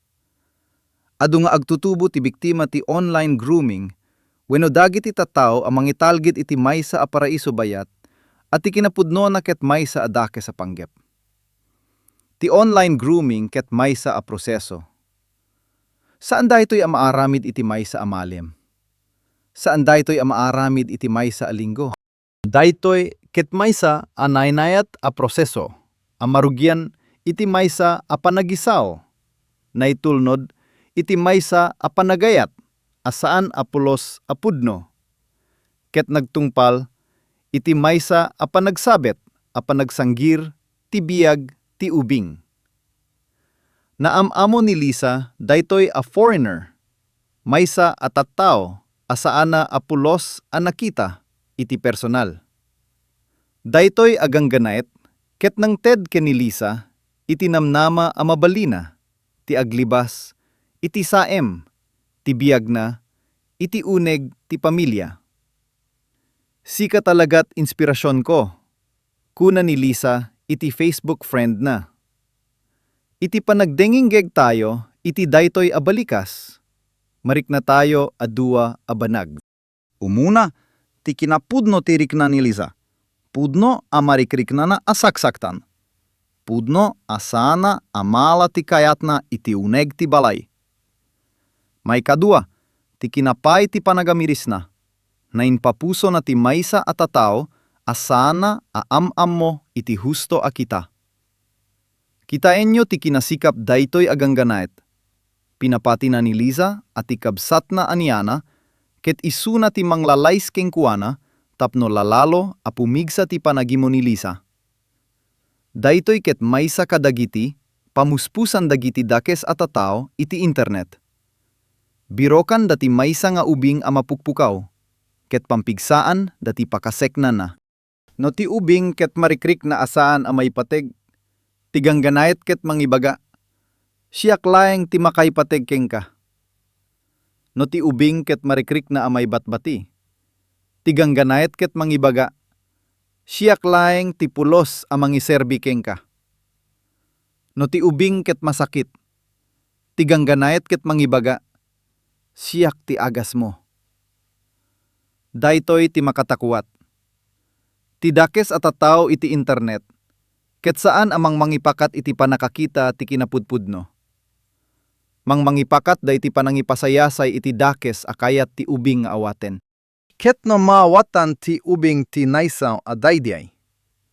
Adu nga agtutubo ti biktima ti online grooming wenno dagiti tattao a mangitalged iti maysa a paraiso bayat a ti kinapudnona ket maysa a dakes a panggep. Ti online grooming ket maysa a proseso. Saan daytoy a maaramid iti maysa a malem. Saan daytoy a maaramid iti maysa a linggo. Daytoy ket maysa a naynayat a proseso a marugian iti maysa a panagisao, naitulnod iti maysa a panagayat a saan a pulos a pudno, ket nagtungpal iti maysa a panagsabet a panagsanggir ti biag ti ubing. Naam-ammo ni Lisa daytoy a foreigner, maysa a tattao a saanna a pulos a nakita iti personal. Daytoy a gangganayet ket nangted ken ni Lisa iti namnama a mabalina ti aglibas iti saem ti biagna iti uneg ti pamilia. "Sika talagat inspirasionko," kuna ni Lisa iti Facebook friend na. Iti panagdengngegtayo iti daytoy a balikas, mariknatayo a dua a banag. Umuna, ti kinapudno ti rikna ni Lisa. Pudno a marikriknana a saksaktan. Pudno a saanna a mala ti kayatna iti uneg ti balay. Maikadua, ti kinapay ti panagamirisna. Naimpapusona ti maysa a tattao a saanna a am-ammo iti husto a kita. Kitaenyo ti kinasikap daytoy a gangganayet. Pinapatina ni Lisa a ti kabsatna a ni Ana ket isuna ti manglalayas kenkuana tapno lalalo a pumigsa ti panagimmo ni Lisa. Daytoy ket maysa kadagiti pamuspusan dagiti dakes a tattao iti internet. Birokanda ti maysa nga ubing a mapukpukaw ket pampigsaanda ti pakaseknana. No ti ubing ket marikrikna a saan a maipateg, ti gangganayet ket mangibaga, "Siak laeng ti makaipateg kenka." No ti ubing ket marikrikna a maibatbati, ti gangganayet ket mangibaga, "Siak laeng ti pulos a mangiserbi kenka." No ti ubing ket masakit, ti gangganayet ket mangibaga, "Siak ti agasmo." Daytoy ti makatakuat. Ti dakes a tattao iti internet ket saan a mangmangipakat iti pannakakita ti kinapudpudno. Mangmangipakat daytoy panangipasayasay iti dakes a kayat ti ubing nga awaten. Ket no maawatan ti ubing ti naysaw a daydiay,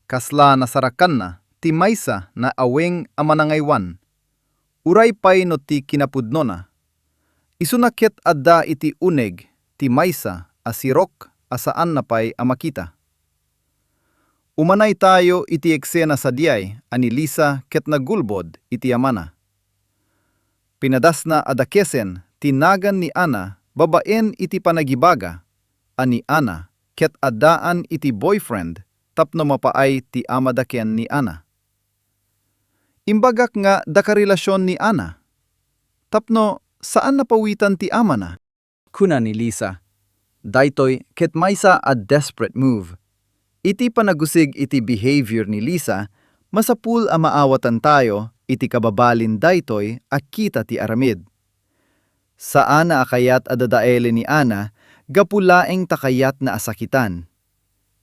kasla nasarakanna ti maysa nga awing a manangaywan, uray pay no ti kinapudnona. Isuna ket adda iti uneg ti maysa a sirok a saanna pay a makita. Umanaytayo iti eksena sadiay a ni Lisa ket nagulbod iti amana. Pinadasna a dakesen ti nagan ni Ana babaen iti panagibaga a ni Ana ket addaan iti boyfriend tapno mapaay ti amadaken ni Ana. "Imbagak nga dakkarelasion ni Ana, tapno saan a pawitan ti amana," kuna ni Lisa. Daytoy ket maysa a desperate move. Iti panagusig iti behavior ni Lisa, masapul a maawatantayo iti kababalin daytoy a kita ti aramid. Saanna a kayat a dadaelen ni Ana gapu laeng ta kayatna a sakitan.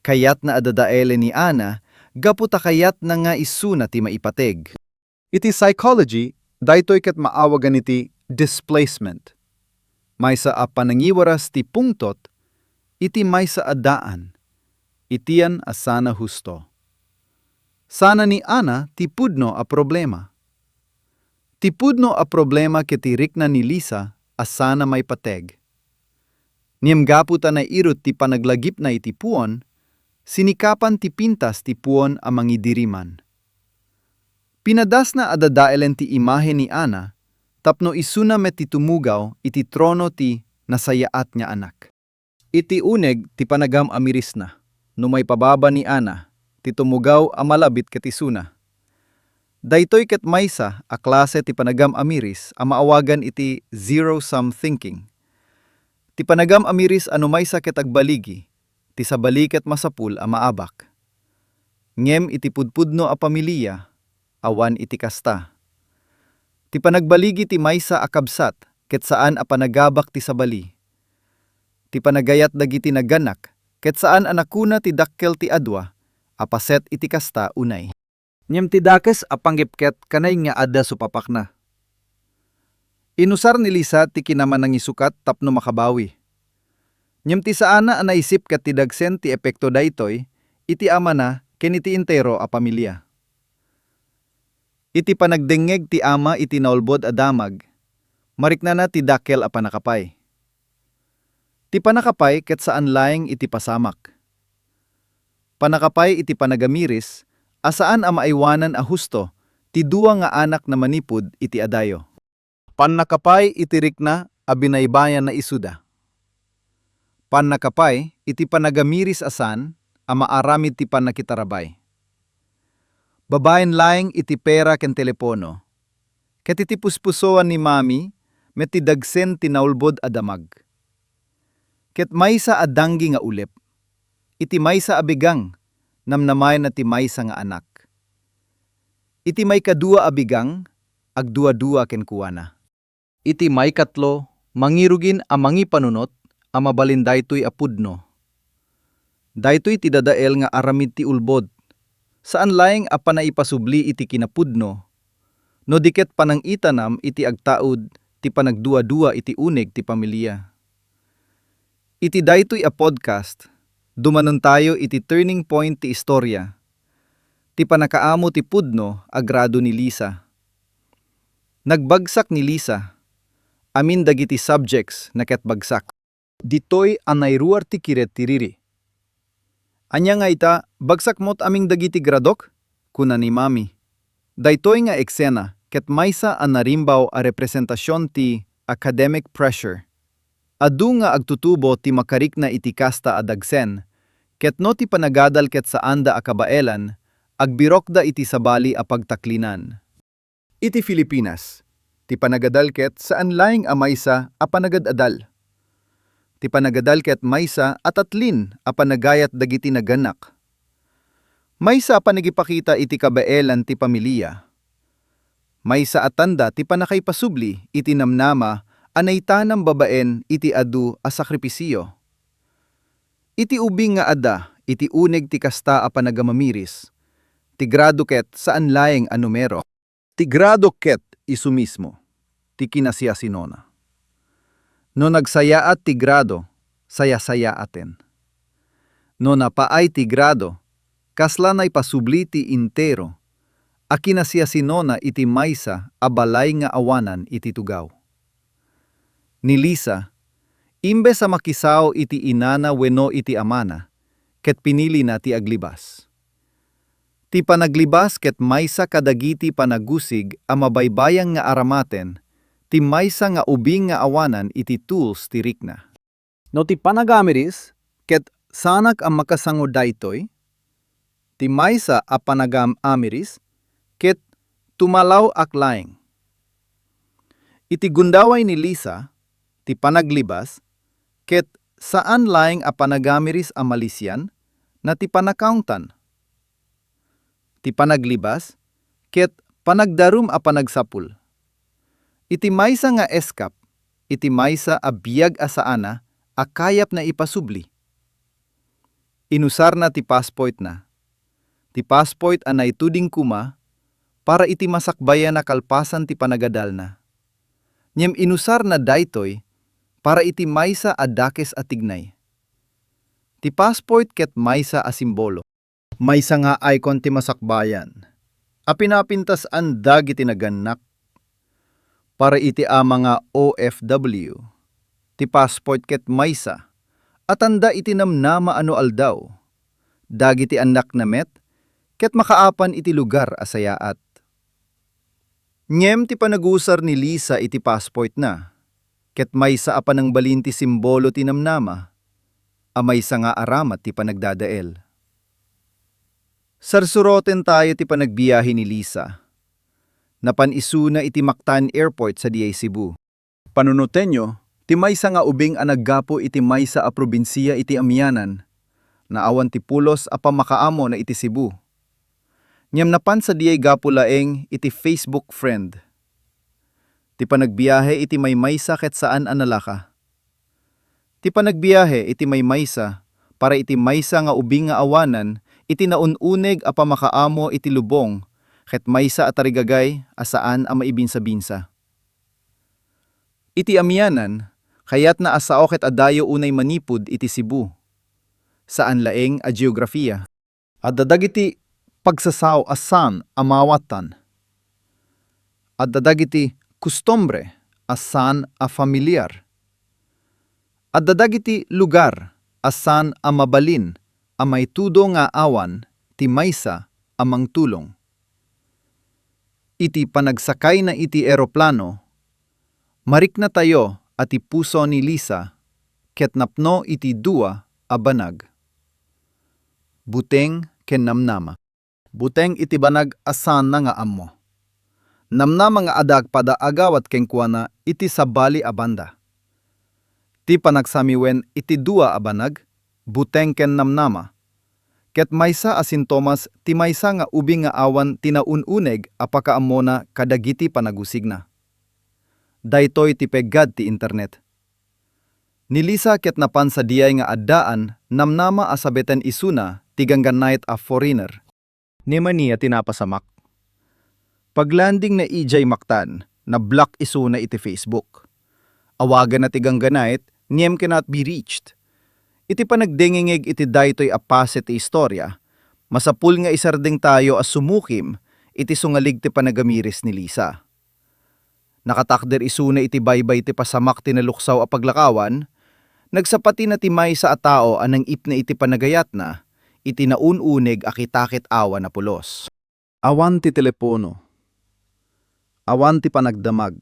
Kayatna a dadaelen ni Ana gapu ta kayatna nga isuna ti maipateg. Iti psychology, daytoy ket maawagan iti displacement. Maysa a panangiwaras ti pungtot, iti maysa a daan, itian a sana husto. Sana ni Ana ti pudno a problema. Ti pudno a problema ket ti rikna ni Lisa a sana maipateg. Ngem gapu ta nairut ti panaglagipna iti puon, sinikapan ti pintas ti puon a mangidiriman. Pinadasna a dadaelen ti imahe ni Ana tapno isuna met ti tumugaw iti trono ti nasayaat nga anak. Iti uneg ti panagam-amirisna, no maipababa ni Ana ti tumugaw a malabit ket isuna. Daytoy ket maysa a klase ti panagam-amiris a maawagan iti zero-sum thinking. Ti panagam-amiris a no maysa ket agbaligi, ti sabali ket masapul a maabak. Ngem iti pudpudno a pamiliya, awan iti kasta. Ti panagbaligi ti maysa a kabsat ket saan a panagabak ti sabali. Ti panagayat dagiti naganak ket saan a nakuna ti dakkel ti adua a paset iti kasta unay. Ngem ti dakes a panggepket kanay nga adda supapakna. Inusar ni Lisa ti kinamanangisukat tapno makabawi. Ngem ti saanna a naisip ket ti dagsen ti epekto daytoy iti amana ken iti entero a pamilya. Iti panagdengngeg ti ama iti naulbod a damag, mariknana ti dakkel a pannakapay. Ti pannakapay ket saan laeng iti pasamak. Pannakapay iti panagamiris a saan a maaywanan a husto ti dua nga anak na manipud iti adayo. Pannakapay iti rikna a binaybayanna isuda. Pannakapay iti panagamiris a saan a maaramid ti pannakitarabay. Babaen laeng iti pera ken telepono. Ket iti puspusoan ni Mami met ti dagsen ti naulbod a damag. Ket maysa a danggi nga ulep. Iti maysa a bigang, namnamaenna ti maysa nga anak. Iti maikadua a bigang, agduadua kenkuana. Iti maikatlo, mangirugin a mangipanunot a mabalin daytoy a pudno. Daytoy ti dadael nga aramid ti ulbod. Saan laeng a panaipasubli iti kinapudno, no di ket panangitanam iti agtaud ti panagduadua iti uneg ti pamilya. Iti daytoy a podcast, dumanontayo iti turning point ti istorya, ti pannakaammo ti pudno a grado ni Lisa. Nagbagsak ni Lisa. Amin dagiti subjects na ket bagsak. Ditoy a nairuar ti kired ti riri. Ania nga ita, bagsak met amin dagiti gradok? Kuna ni Mami. Daytoy nga eksena ket maysa a narimbaw a representasion ti academic pressure. Adu nga agtutubo ti makarikna iti kasta a dagsen, ket no ti panagadal ket saanda a kabaelan, agbirokda iti sabali a pagtaklinan. Iti Filipinas, ti panagadal ket saan laeng a maysa a panagad-adal. Ti panagadal ket maysa a tatlin a panagayat dagiti naganak. Maysa a panagipakita iti kabaelan ti pamiliya. Maysa a tanda ti pannakaipasubli iti namnama a naitanam babaen iti adu a sakripisio. Iti ubing nga adda iti uneg ti kasta a panagamamiris, ti grado ket saan laeng a numero. Ti grado ket isu mismo ti kinasiasinona. No nagsayaat ti grado, sayasayaaten. No napaay ti grado, kasla naipasubli ti intero a kinasiasinona iti maysa a balay nga awanan iti tugaw. Ni Lisa, imbes a makisao iti inana wenno iti amana, ket pinilina ti aglibas. Ti panaglibas ket maysa kadagiti panagusig a mabaybayang nga aramaten ti maysa nga ubing nga awanan iti tools ti rikna. No ti panagamiris ket saanak a makasango daytoy, ti maysa a panagam-amiris ket tumalaw-ak laeng. Iti gundaway ni Lisa, ti panaglibas ket saan laeng a panagamiris a malisian na ti panakaungtan. Ti panaglibas ket panagdarum a panagsapul. Iti maysa nga eskap, iti maysa a biag a saana a kayapna ipasubli. Inusarna ti passportna. Ti passport a naituding koma para iti masakbayan a kalpasan ti panagadalna. Ngem inusarna daytoy para iti maysa a dakes a tignay. Ti passport ket maysa a simbolo. Maysa nga icon ti masakbayan a pinapintas-an dagiti nagannak. Para iti ama nga O F W, ti passport ket maysa a tanda iti namnama a no aldaw. Dagiti annakna met ket makaapan iti lugar a sayaat. Ngem ti panagusar ni Lisa iti passportna ket maysa a panangbalin ti simbolo ti namnama a maysa nga aramat ti panagdadael. Sarsuroten tayo ti panagbiahe ni Lisa. Napan isuna iti Mactan Airport sadiay Cebu. Panunotenyo ti maysa nga ubing a naggapu iti maysa a probinsia iti amianan, naawan ti pulos a pammakaamona iti Cebu. Ngem napan sadiay gapu laeng iti Facebook friend. Ti panagbiahe iti maymaysa ket saan a nalaka. Ti panagbiahe iti maymaysa para iti maysa nga ubing nga awanan iti naun-uneg a pammakaamo iti lubong ket maysa a tarigagay a saan a maibinsabinsa. Iti amianan, kayatna a sao ket adayo unay manipud iti Cebu. Saan laeng a geografia. Adda dagiti pagsasao a saan a maawatan. Adda dagiti kustombre a saan a familiar. Adda dagiti lugar a saan a mabalin a maitudo nga awan ti maysa a mangtulong. Iti panagsakayna iti eroplano, mariknatayo a ti puso ni Lisa ket napno iti dua a banag. Buteng ken namnama. Buteng iti banag a saanna nga ammo. Namnama nga adda agpada agawat kenkuana iti sabali a banda. Ti panagsamiwen iti dua a banag, buteng ken namnama, ket maysa a sintomas ti maysa nga ubing nga awan ti naun-uneg a pakaammona kadagiti panagusigna. Daytoy ti peggad ti internet. Ni Lisa ket napan sadiay nga addaan namnama a sabeten isuna ti ganggannaet a foreigner. Nemania ti napasamak. Paglandingna idiay Mactan, na-block isuna iti Facebook. Awaganna ti ganggannaet, ngem cannot be reached. Iti panagdengngeg iti daytoy a pase ti istorya, masapul nga isardengtayo a sumukim iti sungalig ti panagamiris ni Lisa. Nakatakder isuna iti baybay ti pasamak ti naluksaw a paglakawan, nagsapatina ti maysa a tao a nang-ipna iti panagayatna iti naun-uneg a kitakit awan a pulos. Awan ti telepono. Awan ti panagdamag.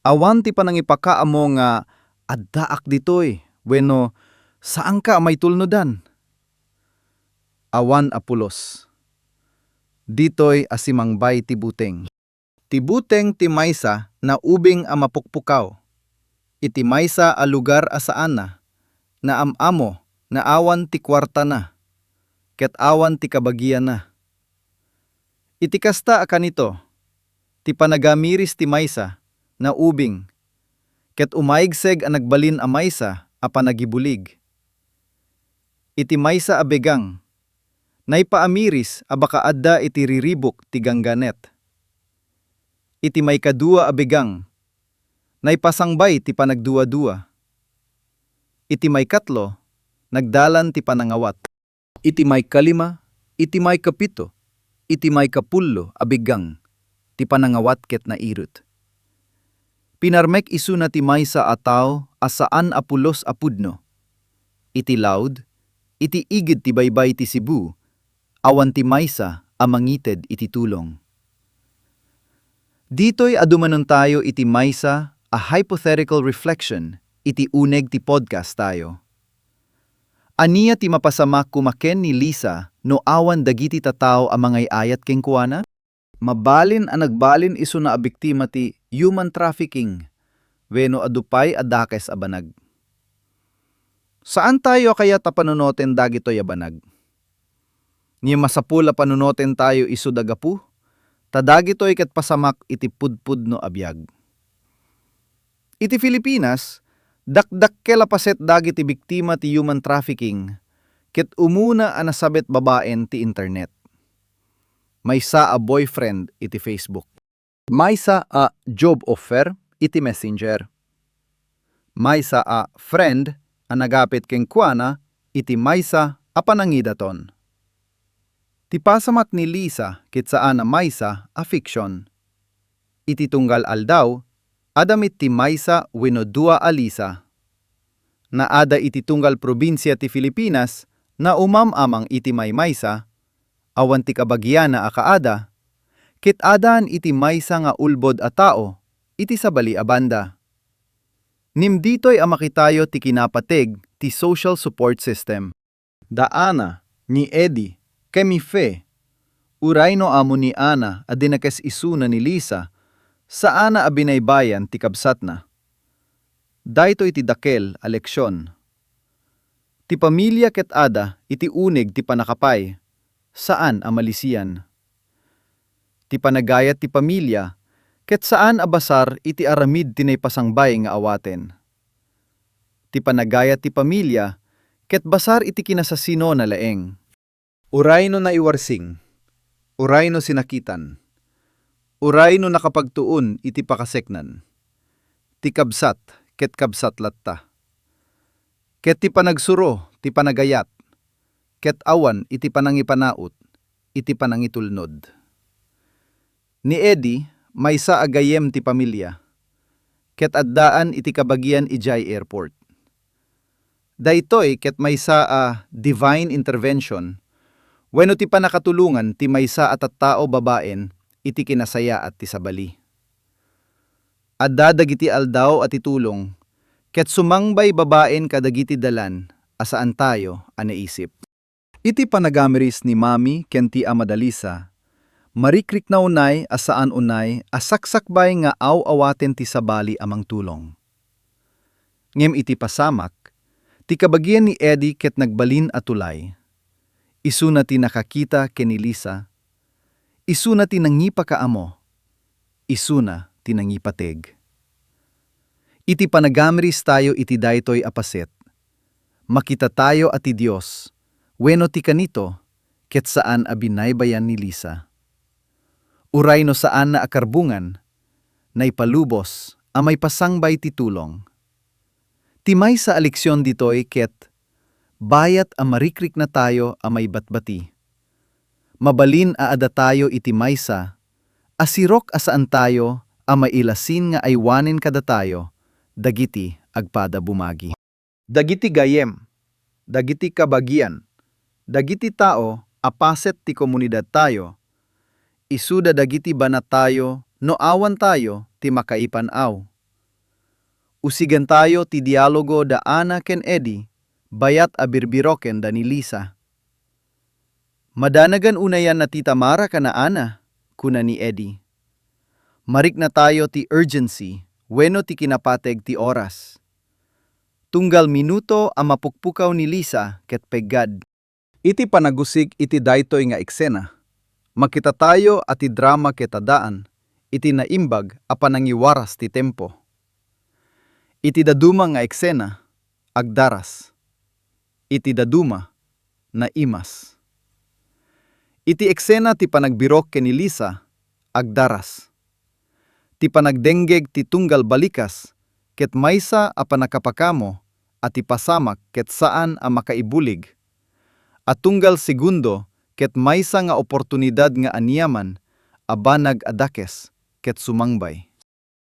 Awan ti panangipakaammo nga addaak ditoy wenno saanka a maitulnodan. Awan a pulos. Ditoy a simangbay ti buteng. Ti buteng ti maysa na ubing a mapukpukaw. Iti maysa a lugar a saanna, naam-ammo, naawan ti kuartana, ket awan ti kabagianna. Iti kasta a kanito, ti panagamiris ti maysa na ubing, ket umaigseg a nagbalin a maysa a panagibulig. Iti maysa a begang, naipaamiris a baka adda iti riribuk ti gangganet. Iti maikadua a begang, naipasangbay ti panagduadua. Iti maikatlo, nagdalan ti panangawat. Iti maikalima, iti maikapito, iti maikapullo a begang, ti panangawat ket nairut. Pinarmek isuna ti maysa a tao a saan a pulos a pudno. Iti laud, iti igid ti baybay ti Cebu, awan ti maysa a mangited iti tulong. Ditoy a dumanontayo iti maysa a hypothetical reflection iti uneg ti podcast tayo. Ania ti mapasamak koma ken ni Lisa no awan dagiti tattao a mangay-ayat kenkuana? Mabalin a nagbalin isuna a biktima ti human trafficking wenno adu pay a dakes a banag. Saantayo a kayat a panunoten dagitoy a banag. Ngem masapul a panunotentayo isu da gapu, ta dagitoy ket pasamak iti pudpudno a biag. Iti Filipinas, dakdakkel a paset dagiti biktima ti human trafficking ket umuna a nasabet babaen ti internet. Maysa a boyfriend iti Facebook. Maysa a job offer iti Messenger. Maysa a friend a nagapit kenkuana iti maysa a panangidaton. Ti pasamak ni Lisa ket saan a maysa a fiksion. Iti tunggal aldaw, adda met ti maysa wenno dua a Lisa. Naada iti tunggal probinsia ti Filipinas, naumam-amang iti maymaysa, awan ti kabagiana a kaada, ket addaan iti maysa nga ulbod a tao iti sabali a banda. Ngem ditoy a makitayo ti kinapateg ti social support system. Da Ana, ni Eddie, ken ni Fe. Uray no ammo ni Ana a dinakes isuna ni Lisa, saanna a binaybayan ti kabsatna. Daytoy ti dakkel a leksion. Ti pamilia ket adda iti uneg ti pannakapay, saan a malisian. Ti panagayat ti pamilia ket saan a basar iti aramid ti naipasangbay nga awaten. Ti panagayat ti pamilia ket basar iti kinasasinona laeng. Uray no naiwarsing, uray no sinakitan, uray no nakapagtuon iti pakaseknan, ti kabsat ket kabsat latta. Ket ti panagsuro ti panagayat, ket awan iti panangipanaut iti panangitulnod. Ni Eddie, maysa a gayyem ti pamilia, ket addaan iti kabagian idiay airport. Daytoy ket maysa a divine intervention wenno ti pannakatulongan ti maysa a tattao babaen iti kinasayaat ti sabali. Adda dagiti aldaw a ti tulong ket sumangbay babaen kadagiti dalan a saantayo a naisip. Iti panagamiris ni Mami ken ti Ama da Lisa, marikrikna unay a saan unay a saksakbay nga aw-awaten ti sabali a mangtulong. Ngem iti pasamak, ti kabagian ni Eddie ket nagbalin a tulay. Isuna ti nakakita ken ni Lisa. Isuna ti nangipakaammo. Isuna ti nangipateg. Iti panagamiristayo iti daytoy a paset, makitatayo a ti Dios wenno ti kanito ket saan a binaybayan ni Lisa. Uray no saanna a karbongan, naipalubos a maipasangbay ti tulong. Ti maysa a leksion ditoy ket bayat a marikriknatayo a maibatbati. Mabalin a addatayo iti maysa a sirok a saantayo a mailasin nga aywanen kadatayo dagiti agpada bumagi. Dagiti gayyem, dagiti kabagian, dagiti tao a paset ti komunidadtayo, isuda dagiti banattayo no awantayo ti makaipan-aw. Usigentayo ti dialogo da Ana ken Eddie bayat a birbiroken da ni Lisa. Madanagan unayan a ti Tamara kana Ana, kuna ni Eddie. Mariknatayo ti urgency wenno ti kinapateg ti oras. Tunggal minuto a mapukpukaw ni Lisa ket peggad. Iti panagusig iti daytoy nga eksena, makitatayo a ti drama ket addaan iti naimbag a panangiwaras ti tempo. Iti daduma nga eksena, agdaras. Iti daduma, naimas. Iti eksena ti panagbirok ken ni Lisa, agdaras. Ti panagdenggeg ti tunggal balikas ket maysa a pannakapakaammo a ti pasamak ket saan a makaibulig a tunggal segundo ket maysa nga oportunidad nga aniaman a banag a dakes ket sumangbay.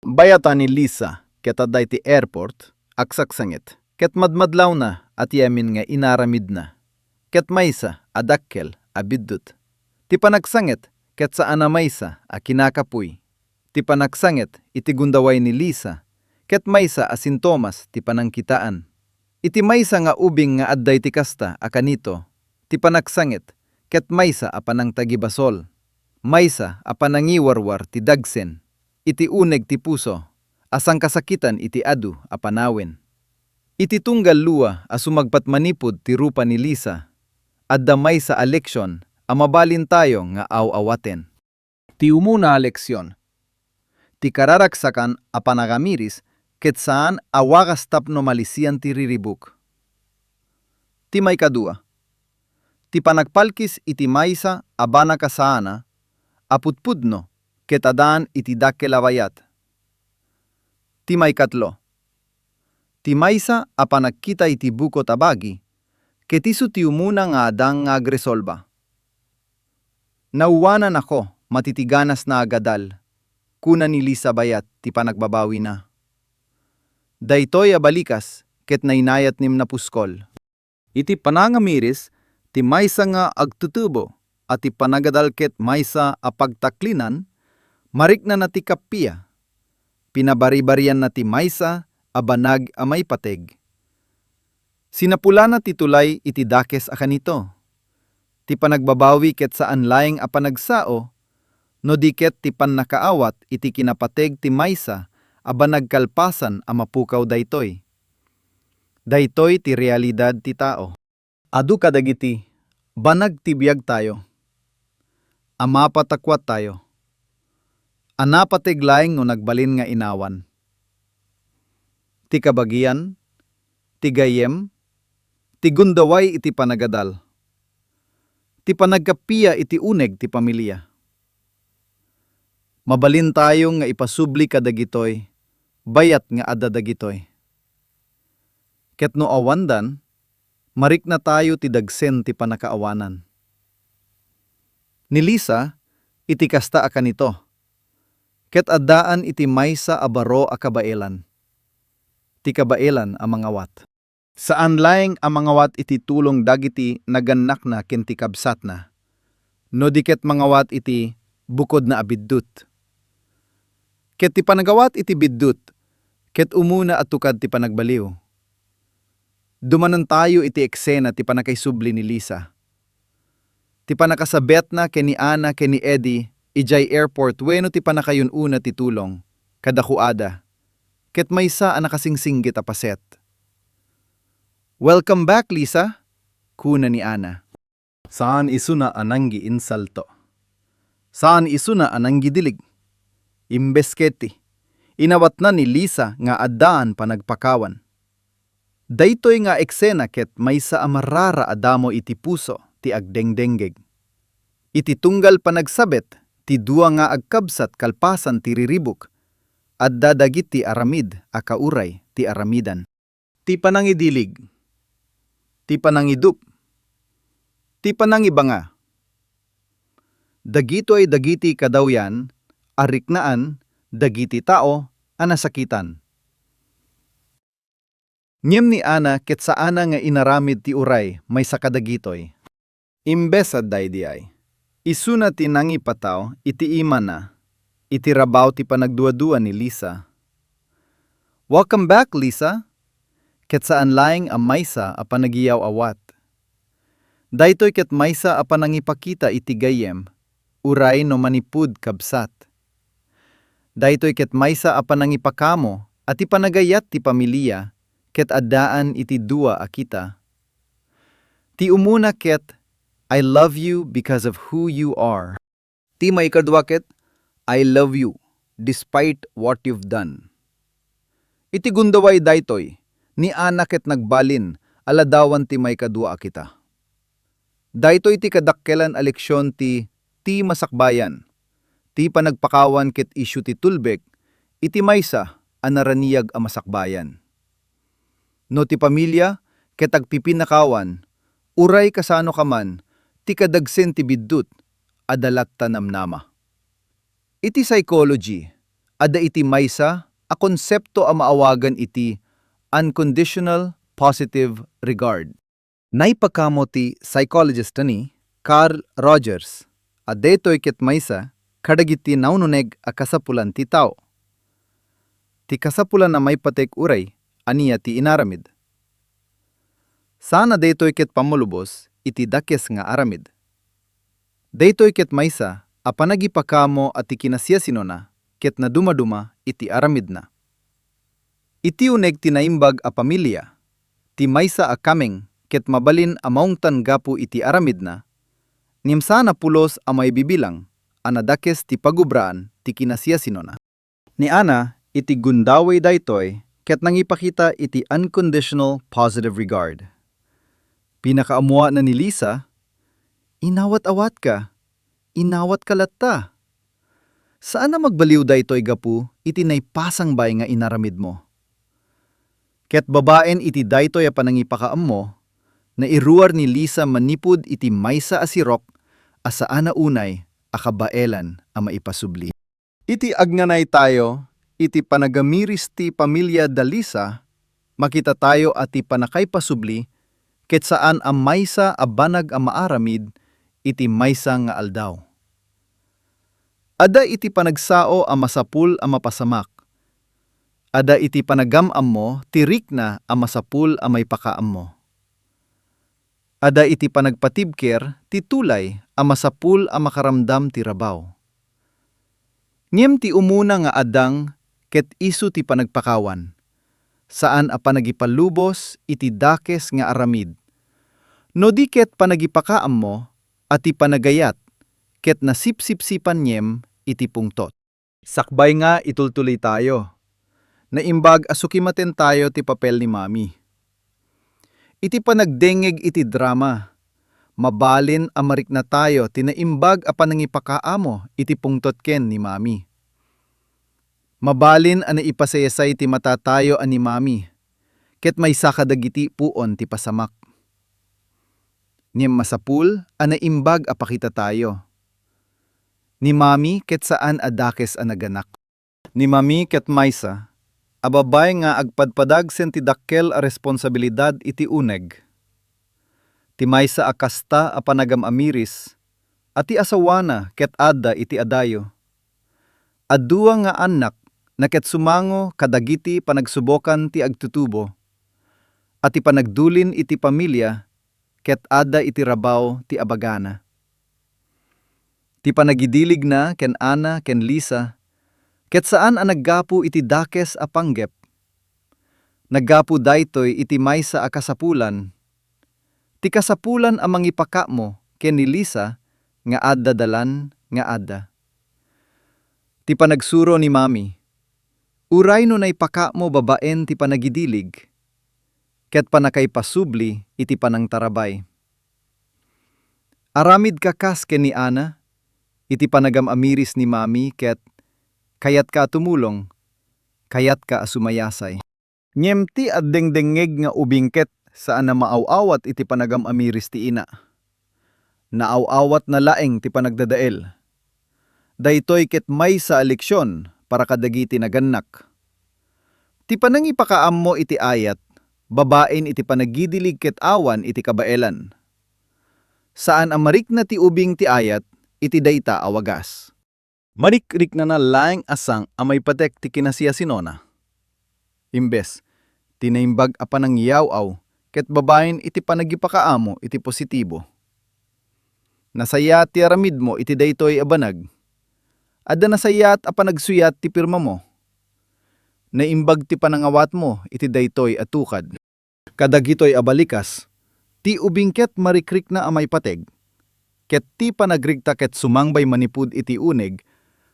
Bayat a ni Lisa ket adda iti airport, agsaksanget, ket madmadlawna a ti amin nga inaramidna, ket maysa a dakkel a biddut. Ti panagsanget ket saan a maysa a kinakapuy. Ti panagsanget iti gundaway ni Lisa ket maysa a sintomas ti panangkitaan. Iti maysa nga ubing nga adda iti kasta a kanito, ti panagsanget ket maysa a panangtagibasol, maysa a panangiwarwar ti dagsen iti uneg ti puso a sangkasakitan iti adu a panawen. Iti tunggal lua a sumagpat manipud ti rupa ni Lisa, adda maysa a leksion a mabalintayo nga aw-awaten. Ti umuna a leksion, ti kararagsakan a panagamiris ket saan a wagas tapno malisian ti riribuk. Ti maikadua, ti panagpalkis iti maysa a banag a saana a pudpudno ket addaan iti dakkel a bayat. Ti maikatlo, Ti maysa a panagkita iti bukot a bagi, ket isu ti umuna nga adda nga agresolba. Nauwananako, matitiganasna a gadal, kuna ni Lisa bayat ti panagbabawina. Daytoy a balikas ket nainayat ngem napuskol. Iti panangamiris ti maysa nga agtutubo a ti panagadal ket maysa a pagtaklinan, mariknana ti kappia. Pinabaribarianna ti maysa a banag a maipateg. Sinapulana ti tulay iti dakes a kanito. Ti panagbabawi ket saan laeng a panagsao, no di ket ti pannakaawat iti kinapateg ti maysa a banag kalpasan a mapukaw daytoy. Daytoy ti realidad ti tao. Adu kadagiti banag ti biagtayo a mapatakuattayo a napateg laeng no nagbalin nga inawan. Ti kabagian, ti gayyem, ti gundaway iti panagadal, ti panagkappia iti uneg ti pamilia. Mabalintayo nga ipasubli kadagitoy bayat nga adda dagitoy. Ket no awandan, mariknatayo ti dagsen ti pannakaawanan. Ni Lisa iti kasta a kanito, ket addaan iti maysa a baro a kabaelan, ti kabaelan a mangawat. Saan laeng a mangawat iti tulong dagiti nagannakna ken ti kabsatna, no di ket mangawat iti bukodna a biddut. Ket ti panagawat iti biddut ket umuna a tukad ti panagbaliw. Dumanontayo iti eksena ti pannakaisubli ni Lisa. Ti pannakasabiatna ken ni Anna ken ni Eddie idiay airport wenno ti pannakayun-una ti tulong kadakuada, ket maysa a nakasingsinggit a paset. "Welcome back, Lisa," kuna ni Anna. Saan isuna a nanggi-insulto. Saan isuna a nanggidilig. Imbes ketdi, inawatna ni Lisa nga addaan panagpakawan. Daytoy nga eksena ket maysa a marara a damo iti puso ti agdengdenggeg. Iti tunggal panagsabiat ti dua nga agkabsat kalpasan ti riribuk, adda dagiti aramid a kauray ti aramidan. Ti panangidilig, ti panangidup, ti panangibanga. Dagitoy dagiti kadawyan a riknaan dagiti tao a nasakitan. Ngem ni Anna ket saanna nga inaramid ti uray maysa kadagitoy. Imbes a daydiay, isuna ti nangipataw iti imana iti rabaw ti panagduadua ni Lisa. "Welcome back, Lisa," ket saan laeng a maysa a panagiyaw-awat. Daytoy ket maysa a panangipakita iti gayyem, uray no manipud kabsat. Daytoy ket maysa a panangipakamo a ti panagayat ti pamilia ket addaan iti dua a kita. Ti umuna ket, "I love you because of who you are." Ti maikadua ket, "I love you despite what you've done." Iti gundaway daytoy, ni Anna ket nagbalin a ladawan ti maikadua a kita. Daytoy ti kadakkelan a leksion ti, ti masakbayan, ti panagpakawan ket isyu ti tulbek iti maysa a naraniag a masakbayan. No ti pamilia ket agpipinnakawan, uray kasano ka man ti kadagsen ti biddut, adda latta namnama. Iti psychology, adda iti maysa a konsepto a maawagan iti unconditional positive regard. Naipakamo ti psychologist ni Carl Rogers a daytoy ket maysa kadagiti naununeg a kasapulan ti tao. Ti kasapulan a maipatek uray ania ti inaramid. Saan a daytoy ket pammulbos iti dakes nga aramid. Daytoy ket maysa a panagipakamo a ti kinasiasinona ket nadumaduma iti aramidna. Iti uneg ti naimbag a pamilia, ti maysa a kameng ket mabalin a maungtan gapu iti aramidna, ngem saan a pulos a maibibilang a nadakes ti pagubraan ti kinasiasinona. Ni Anna iti gundaway daytoy ket nangipakita iti unconditional positive regard. Pinakaammoanna ni Lisa, "Inawat-awatka, inawatka latta." Saan a magbaliw daytoy gapu iti naipasangbay nga inaramidmo. Ket babaen iti daytoy a panangipakaammo, nairuar ni Lisa manipud iti maysa a sirok a saan a unay a kabaelan a maipasubli. Iti agnanaytayo iti panagamiris ti pamilia da Lisa, makitatayo a ti pannakaipasubli ket saan a maysa a banag a maaramid iti maysa nga aldaw. Adda iti panagsao a masapul a mapasamak. Adda iti panagam-ammo ti rikna a masapul a maipakaammo. Adda iti panagpatibker ti tulay a masapul a makaramdam ti rabaw. Ngem ti umuna nga adang ket isu ti panagpakawan, saan a panagipalubos iti dakes nga aramid, no di ket panagipakaammo a ti panagayat ket nasipsipsipan ngem iti pungtot. Sakbay nga itultuloytayo, naimbag a sukimatentayo ti papel ni Mami. Iti panagdengngeg iti drama, mabalin a mariknatayo ti naimbag a panangipakaamo iti pungtot ken ni Mami. Mabalin a naipasaysay ti matatayo a ni Mami, ket maysa kadagiti puon ti pasamak. Ngem masapul a naimbag a pakitatayo. Ni Mami ket saan a dakes a naganak. Ni Mami ket maysa a babai nga agpadpadag sen ti dakkel a responsabilidad iti uneg. Ti maysa a kasta a panagam-amiris a ti asawana ket adda iti adayo. Addua nga annak na ket sumango kadagiti panagsubokan ti agtutubo, a ti panagdulin iti pamilia ket adda iti rabaw ti abagana. Ti panagidiligna ken Ana ken Lisa ket saan a naggapu iti dakes a panggep. Naggapu daytoy iti maysa a kasapulan. Ti kasapulan a mangipakaammo ken ni Lisa nga adda dalan nga adda. Ti panagsuro ni Mami, uray no naipakaammo babaen ti panagidilig, ket pannakaipasubli iti panangtarabay. Aramidka kas ken ni Ana, iti panagam-amiris ni Mami ket kayatka a tumulong, kayatka a sumayasay. Ngem ti agdengdengngeg nga ubing ket saan a maaw-awat iti panagam-amiris ti ina. Naaw-awatna laeng ti panagdadael. Daytoy ket maysa a leksion para kadagiti nagannak. Ti panangipakaammo iti ayat, babaen iti panagidilig ket awan iti kabaelan. Saan a marikna ti ubing ti ayat iti dayta a wagas. Marikriknana laeng a sang a maipatek ti kinasiasinona. Imbes, ti naimbag a panangiyaw-aw ket babaen iti panagipakaamo iti positibo. Nasayaat ti aramidmo iti daytoy a banag. Adda nasayaat a panagsuyat ti pirmamo. Naimbag ti panangawatmo iti daytoy a tukad. Kadagitoy a balikas, ti ubing ket marikrikna a maipateg, ket ti panagrikta ket sumangbay manipud iti uneg,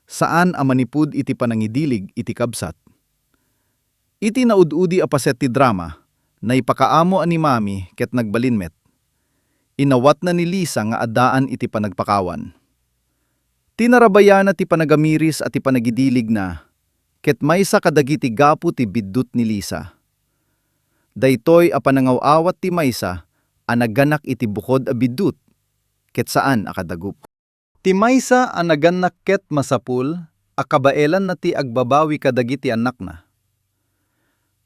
saan a manipud iti panangidilig iti kabsat. Iti naud-udi a paset ti drama, naipakaamo a ni Mami ket nagbalin met. Inawatna ni Lisa nga addaan iti panagpakawan. Tinarabayana ti panagamiris a ti panagidiligna, ket maysa kadagiti gapu ti biddut ni Lisa. Daytoy a panangaw-awat ti maysa a naganak iti bukod a biddut, ket saan a kadagup. Ti maysa a nagannak ket masapul a kabaelanna ti agbabawi kadagiti annakna.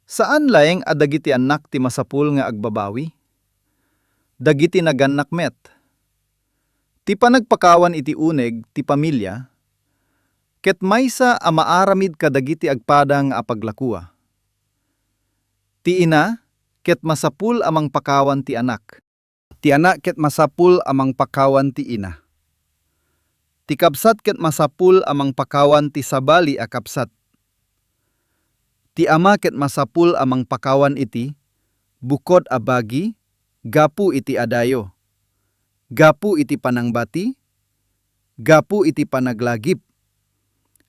Saan laeng a dagiti annak ti masapul nga agbabawi. Dagiti nagannak met. Ti panagpakawan iti uneg ti pamilia, ket maysa a maaramid kadagiti agpada nga apaglakoa. Ti ina, ket masapul a mangpakawan ti anak. Ti anak ket masapul a mangpakawan ti ina. Ti kabsat ket masapul a mangpakawan ti sabali a kabsat. Ti ama ket masapul a mangpakawan iti bukod a bagi gapu iti adayo, gapu iti panangbati, gapu iti panaglagip,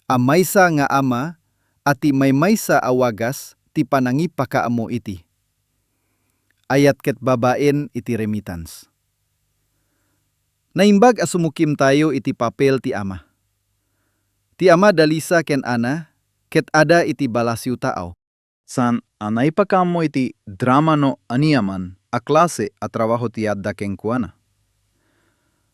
a maysa nga ama a ti maymaysa a wagas ti panangipakaammo iti ayat ket babaen iti remittance. Naimbag a sumukimtayo iti papel ti ama. Ti ama da Lisa ken Ana ket ada iti balasiw taaw. Saan a naipakaammo iti drama no aniaman a klase a trabaho ti adda kenkuana.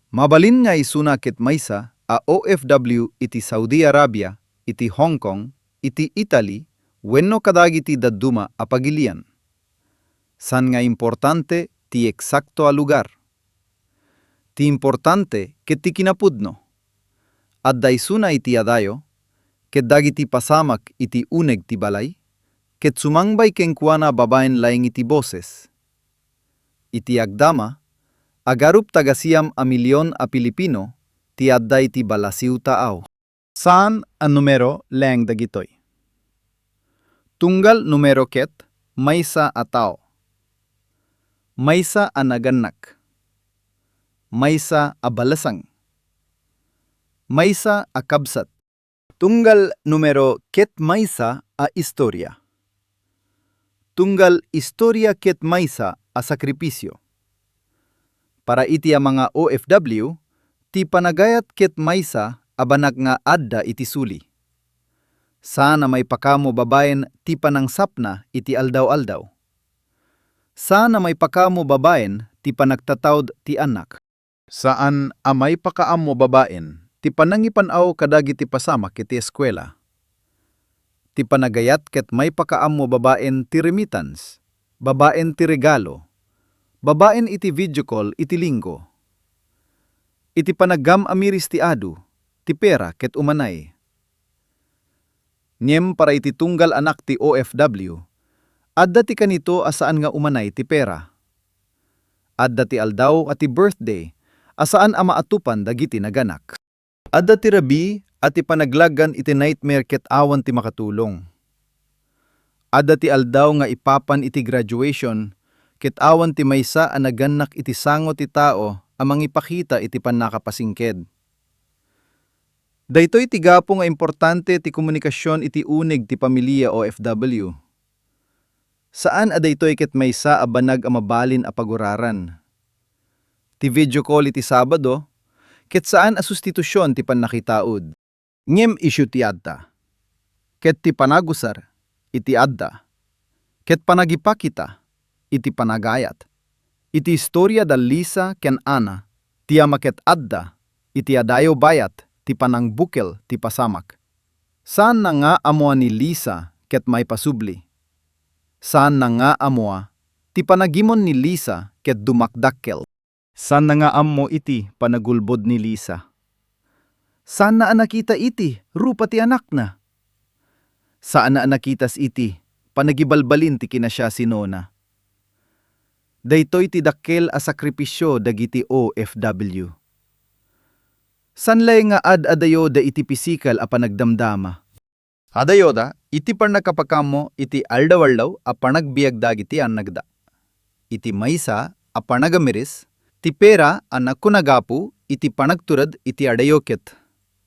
Mabalin nga isuna ket maysa a O F W iti Saudi Arabia, iti Hong Kong, iti Italy, wenno kadagiti dadduma a pagilian. Saan nga importante ti eksakto a lugar. Ti importante ket ti kinapudno. Adda isuna iti adayo, ket dagiti pasamak iti uneg ti balay, ket sumangbay kenkuana babaen laeng iti boses. Iti agdama, agarup taga siam a milion a Pilipino ti adda iti balasiw taaw. Saan a numero laeng dagitoy. Tunggal numero ket maysa a tao. Maysa a nagannak. Maysa a balasang. Maysa a kabsat. Tunggal numero ket maysa a istorya. Tunggal istorya ket maysa a sakripisyo. Para iti a mga O F W, ti panagayat ket maysa a banag nga adda iti suli. Saan a maipakaammo babaen ti panangsapna iti aldaw-aldaw. Saan a maipakaammo babaen ti panagtataud ti annak. Saan a maipakaammo babaen ti panangipan-aw kadagiti pasamak iti eskuela. Ti panagayat ket maipakaammo babaen ti remittance, babaen ti regalo, babaen iti video call iti Linggo. Iti panaggam-amiris ti adu, ti pera ket umanay. Ngem para iti tunggal anak ti O F W, adda ti kanito a saan nga umanay ti pera. Adda ti aldaw a ti birthday a saan a maatupan dagiti naganak. Adda ti rabii a ti panaglagan iti nightmare ket awan ti makatulong. Adda ti aldaw nga ipapan iti graduation ket awan ti maysa a nagannak iti sango ti tao a mangipakita iti pannakapasingked. Daytoy ti gapu nga importante ti komunikasion iti uneg ti pamilia O F W. Saan a daytoy ket maysa a banag a mabalin a paguraran. Ti video call iti Sabado ket saan a sustitusion ti pannakitaud. Ngem isyu ti adda, ket ti panagusar iti adda, ket panagipakita iti panagayat. Iti istoria da Lisa ken Ana, ti ama ket adda iti adayo bayat ti panangbukel ti pasamak. Saanna nga ammoa ni Lisa ket maipasubli. Saanna nga ammoa ti panagimon ni Lisa ket dumakdakkel. Saanna nga ammo iti panagulbod ni Lisa. Saanna a nakita iti rupa ti anakna. Saanna a nakitas iti panagibalbalin ti kinasiasinona. Daytoy ti dakkel a sakripisio dagiti O F W. Saan laeng nga ad-adayoda iti pisikal a panagdamdama. Adayoda iti pannakapakammo iti aldaw-aldaw a panagbiag dagiti annakda. Iti maysa a panagamiris, ti pera a nakunagapu iti panagturod iti adayo ket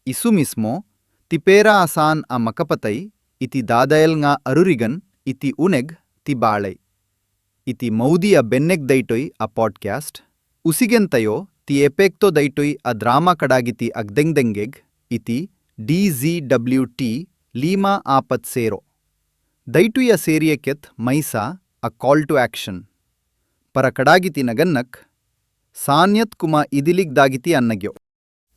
isu mismo ti pera a saan a makapatay iti dadael nga arurigan iti uneg ti balay. Iti maudi a benneg daytoy a podcast, usigentayo ti epekto daytoy a drama kadagiti agdengdenggeg iti D Z W T lima apat zero. Daytoy a serie ket maysa a call to action. Para kadagiti nagannak, saanyo koma idilig dagiti annakyo.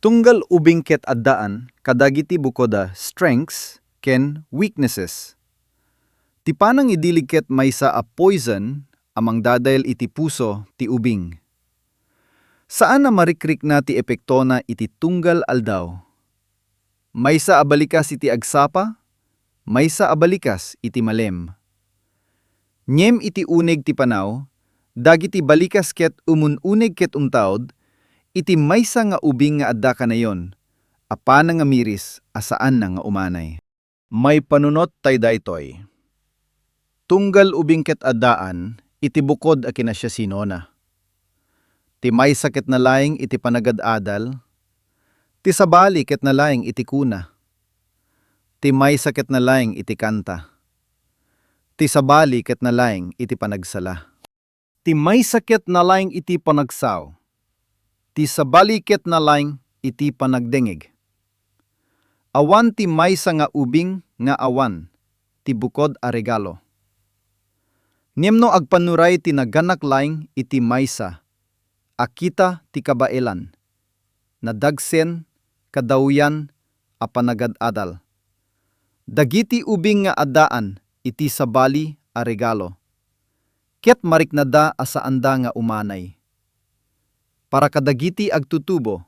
Tunggal ubing ket addaan kadagiti bukod a strengths ken weaknesses. Ti panangidilig ket maysa a poison a mangdadael iti puso ti ubing. Saan a marikrikna ti epektona iti tunggal aldaw. Maysa a balikas iti agsapa, maysa a balikas iti malem. Ngem iti uneg ti panaw, dagiti balikas ket umun-uneg ket umtaud iti maysa nga ubing nga adda kanayon a panangamiris a saanna nga umanay. Maipanunot tay daytoy. Tunggal ubing ket addaan iti bukod a kinasiasinona. Ti maysa ket nalaing iti panagad-adal, ti sabali ket nalaing iti kuna. Ti maysa ket nalaing iti kanta. Ti sabali ket nalaing iti panagsala. Ti maysa ket nalaing iti panagsao. Ti sabali ket nalaing iti panagdengeg. Awan ti maysa nga ubing nga awan ti bukod a regalo. Ngem no agpannuray ti naganak laeng iti maysa a kita ti kabaelan, nadagsen, kadawian a panagad-adal. Dagiti ubing nga addaan iti sabali a regalo, ket mariknada a saanda nga umanay. Para kadagiti agtutubo,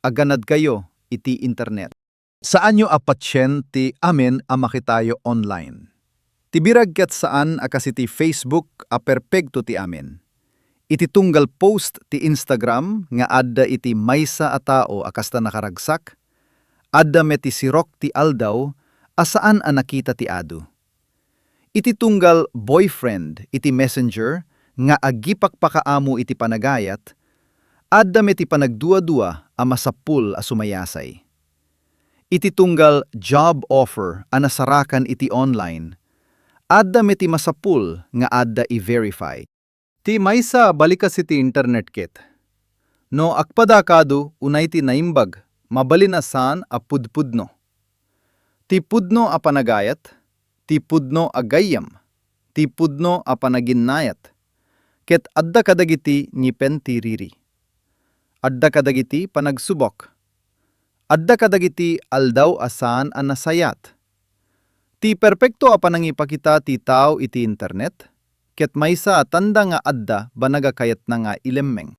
aganadkayo iti internet. Saanyo a patien ti amin a makitayo online. Ti biag ket saan a kas iti Facebook a perpekto ti amin. Iti tunggal post ti Instagram nga adda iti maysa a tao a kasta nakaragsak, adda met ti sirok ti aldaw a saan a nakita ti adu. Iti tunggal boyfriend iti Messenger nga agipakpakaammo iti panagayat, adda met ti panagduadua a masapul a sumayasay. Iti tunggal job offer a nasarakan iti online, adda met ti masapul nga adda i-verify. Ti maysa a balikas iti internet ket, no agpada kadu unay ti naimbag, mabalin a saan a pudpudno. Ti pudno a panagayat, ti pudno a gayyem, ti pudno a panaginnayat, ket adda kadagiti ngipen ti riri. Adda kadagiti panagsubok. Adda kadagiti aldaw a saan a nasayat. Ti perpekto a panangipakita ti tao iti internet, ket maysa a tanda nga adda banag a kayatna nga ilemmeng.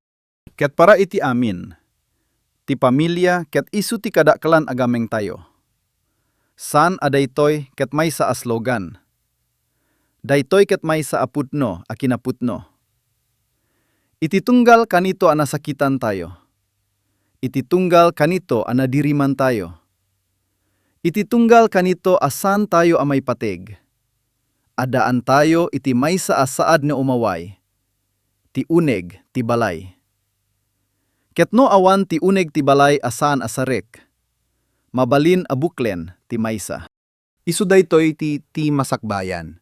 Ket para iti amin, ti pamilia ket isu ti kadaklan a gamengtayo. Saan a daytoy ket maysa a slogan. Daytoy ket maysa a pudno a kinapudno. Iti tunggal kanito a nasakitantayo. Iti tunggal kanito a nadirimantayo. Iti tunggal kanito a saantayo a maipateg. Addaantayo iti maysa a saad nga umaway, ti uneg ti balay. Ket no awan ti uneg ti balay a saan a sarek, mabalin a buklen ti maysa. Isu daytoy ti, ti Masakbayan.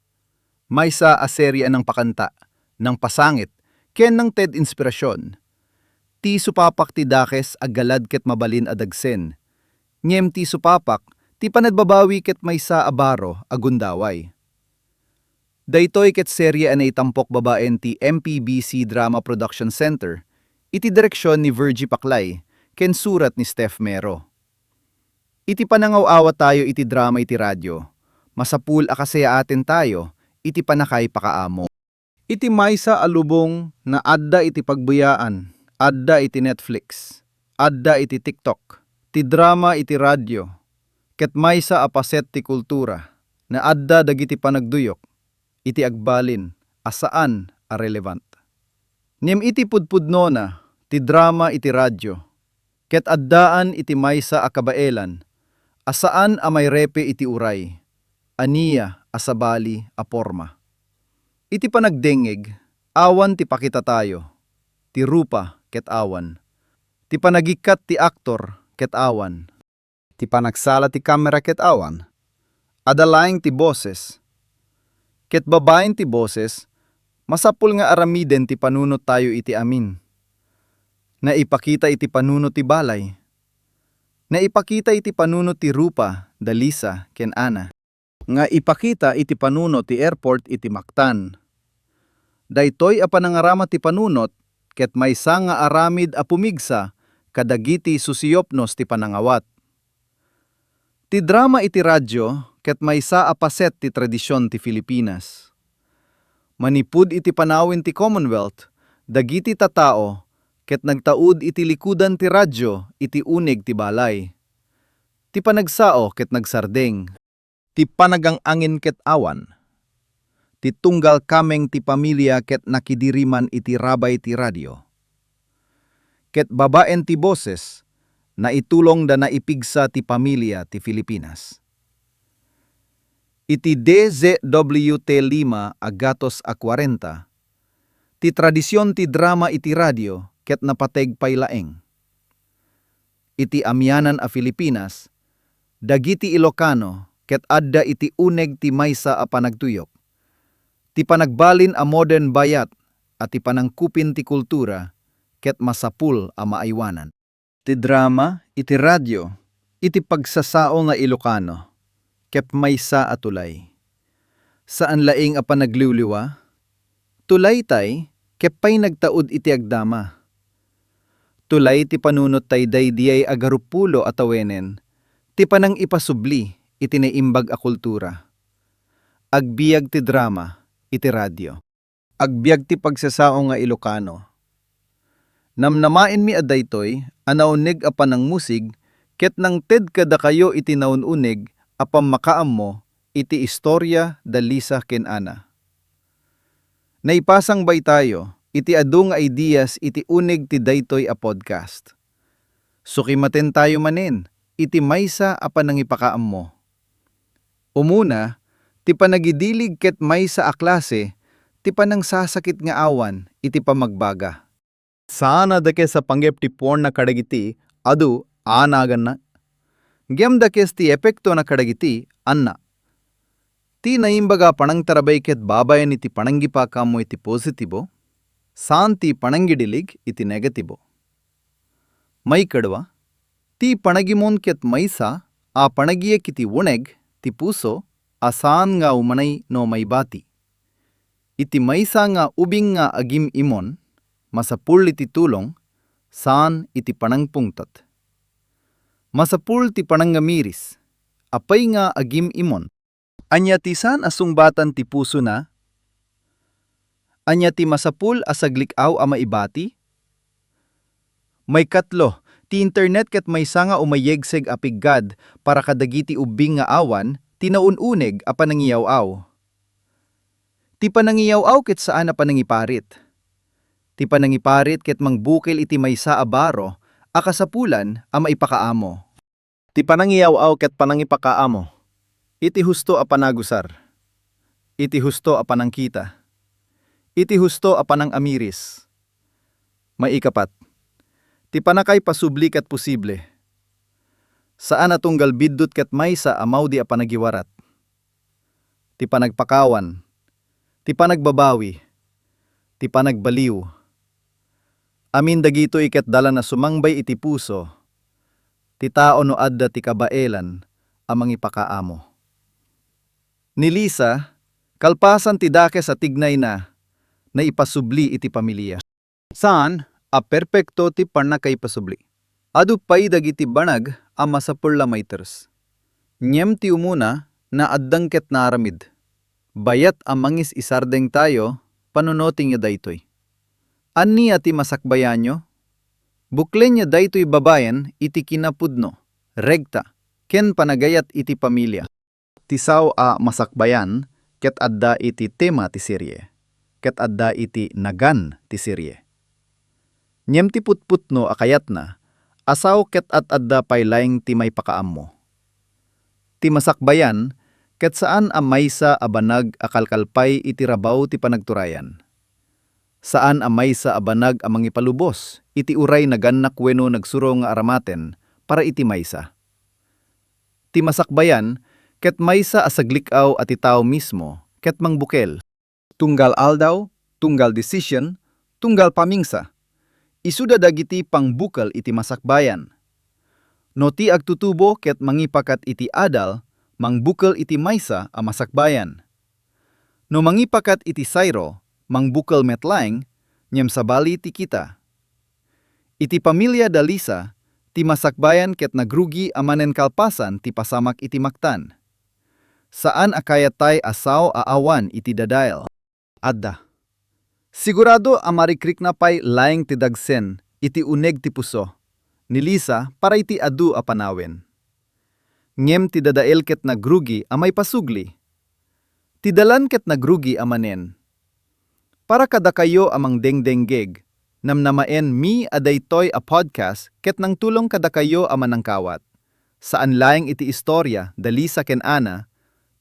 Maysa a serie a nangpakanta, nangpasangit, ken nangted inspirasyon. Ti supapak ti dakes a galad ket mabalin a dagsen. Ngem ti supapak ti panagbabawi ket maysa a baro a gundaway. Daytoy ket serie a naitampok babaen ti M P B C Drama Production Center, iti direksion ni Virgie Paclay, ken surat ni Steph Mero. Iti panangaw-awat tayo iti drama iti radio, masapul a kasayaatentayo iti pannakaipakaammo. Iti maysa a lubong nga adda iti pagbayaan, adda iti Netflix, adda iti TikTok, ti drama iti radio, ket maysa a paset ti kultura nga adda dagiti panagduyok iti agbalin a saan a relevant. Ngem iti pudpudnona ti drama iti radio, ket addaan iti maysa a kabaelan a saan a mairepe iti uray, ania a sabali a porma. Iti panagdengngeg, awan ti pakitatayo, ti rupa ket awan, ti panagikkat ti aktor ket awan, ti panagsala ti kamera ket awan, adda laeng ti boses, ket babaen ti boses, masapul nga aramiden ti panunottayo iti amin. Naipakita iti panunot ti balay. Naipakita iti panunot ti rupa da Lisa ken Ana. Nga ipakita iti panunot ti airport iti Mactan. Daytoy a panangarama ti panunot ket maysa nga aramid a pumigsa kadagiti susiopnos ti panangawat. Ti drama iti radio ket maysa a paset ti tradision ti Filipinas. Manipud iti panawen ti Commonwealth, dagiti tattao ket nagtaud iti likudan ti radio iti uneg ti balay. Ti panagsao ket nagsardeng. Ti panagang-angin ket awan. Ti tunggal kameng ti pamilia ket nakidiriman iti rabay ti radio. Ket babaen ti boses, naitulong da naipigsa ti pamilia ti Filipinas. Iti D Z W T lima a gatos a kuarenta, ti tradision ti drama iti radio ket napateg pay laeng. Iti amianan a Filipinas, dagiti Ilocano ket adda iti uneg ti maysa a panagtuyok, ti panagbalin a modern bayat a ti panangkupin ti kultura ket masapul a maaywanan. Ti drama iti radio iti pagsasao nga Ilocano ket maysa a tulay. Saan laeng a panagliwliwa, tulaytay ket pay nagtaud iti agdama. Tulay ti panunottay daydiay a garupulo a tawenen ti panangipasubli iti naimbag a kultura. Agbiag ti drama iti radio. Agbiag ti pagsasao nga Ilocano. Namnamaenmi a daytoy a nauneg a panangmusig ket nangted kadakayo iti naun-uneg a pammakaammo iti istorya da Lisa ken Ana. Naipasangbay tayo iti adu nga ideas iti uneg ti daytoy a podcast. Sukimaten tayo manen iti maysa a panangipakaammo. Umuna, ti panagidilig ket maysa a klase ti panangsasakit nga awan iti pamagbaga. Saan a dakes a panggep ti puonna kadagiti adu a nagannak, ngem dakes ti epektona kadagiti annak. Ti naimbag a panangtarabay ket babaen iti panangipakaammo iti positibo, saan ti panangidilig iti negatibo. Maikadua, ti panagimon ket maysa a panagiek iti uneg ti puso a saan nga umanay no maibati. Iti maysa nga ubing nga agim-imon, masapul iti tulong, saan iti panangpungtot. Masapul ti panangngamiris, apay nga agim-imon. Ania ti saan a sungbatan ti pusona? Ania ti masapul a saglik-aw a maibati? Maikatlo, ti internet ket maysa nga umayegseg a piggad para kadagiti ubbing nga awan ti naun-uneg a panangiyaw-aw. Ti panangiyaw-aw ket saan a panangiparit. Ti panangiparit ket mangbukel iti maysa a baro a kasapulan a maipakaamo. Ti panangiyaw-aw ket panangipakaamo iti husto a panagusar, iti husto a panangkita, iti husto a panangamiris. Maikapat, ti pannakaipasubli ket posible. Saan a tunggal biddut ket maysa a maudi a panagiwarat. Ti panagpakawan, ti panagbabawi, ti panagbaliw. Amin dagitoy ket dalan a sumangbay iti puso ti tao no adda ti kabaelan a mangipakaamo. Ni Lisa, kalpasan ti dakes a tignayna, naipasubli iti pamilia. Saan a perpekto ti pannakaipasubli. Adu pay dagiti banag a masapul a maiteres. Ngem ti umuna, naaddang ket naaramid. Bayat a mangis-isardeng tayo, panunotenyo daytoy. Ania ti masakbayanyo? Buklenyo daytoy babaen iti kinapudno, regta, ken panagayat iti pamilia. Ti sao a masakbayan ket adda iti tema ti serie, ket adda iti nagan ti serie. Ngem ti putputno a kayatna a sao ket ad-adda pay laeng ti maipakaammo. Ti masakbayan ket saan a maysa a banag a kalkalpay iti rabaw ti panagturayan. Saan a maysa a banag a mangipalubos iti uray nagannak wenno nagsuro nga aramaten para iti maysa. Ti masakbayan ket maysa a saglik-aw a ti tao mismo ket mangbukel. Tunggal aldaw, tunggal decision, tunggal pamingsa. Isuda dagiti pangbukel iti masakbayan. No ti agtutubo ket mangipakat iti adal, mangbukel iti maysa a masakbayan. No mangipakat iti sayro, mangbukel met laeng, ngem sabali ti kita. Iti pamilia da Lisa, ti masakbayan ket nagrugi a manen kalpasan ti pasamak iti maktan. Saan a kayattay a sao a awan iti dadael. Adda. Sigurado a marikrikna pay laeng ti dagsen iti uneg ti puso ni Lisa para iti adu a panawen. Ngem ti dadael ket nagrugi a maipasugli. Ti dalan ket nagrugi a manen. Para kadakayo a mangdengdenggeg, namnamaenmi a daytoy a podcast ket nangtulong kadakayo a manangkawat. Saan laeng iti istorya da Lisa ken Ana,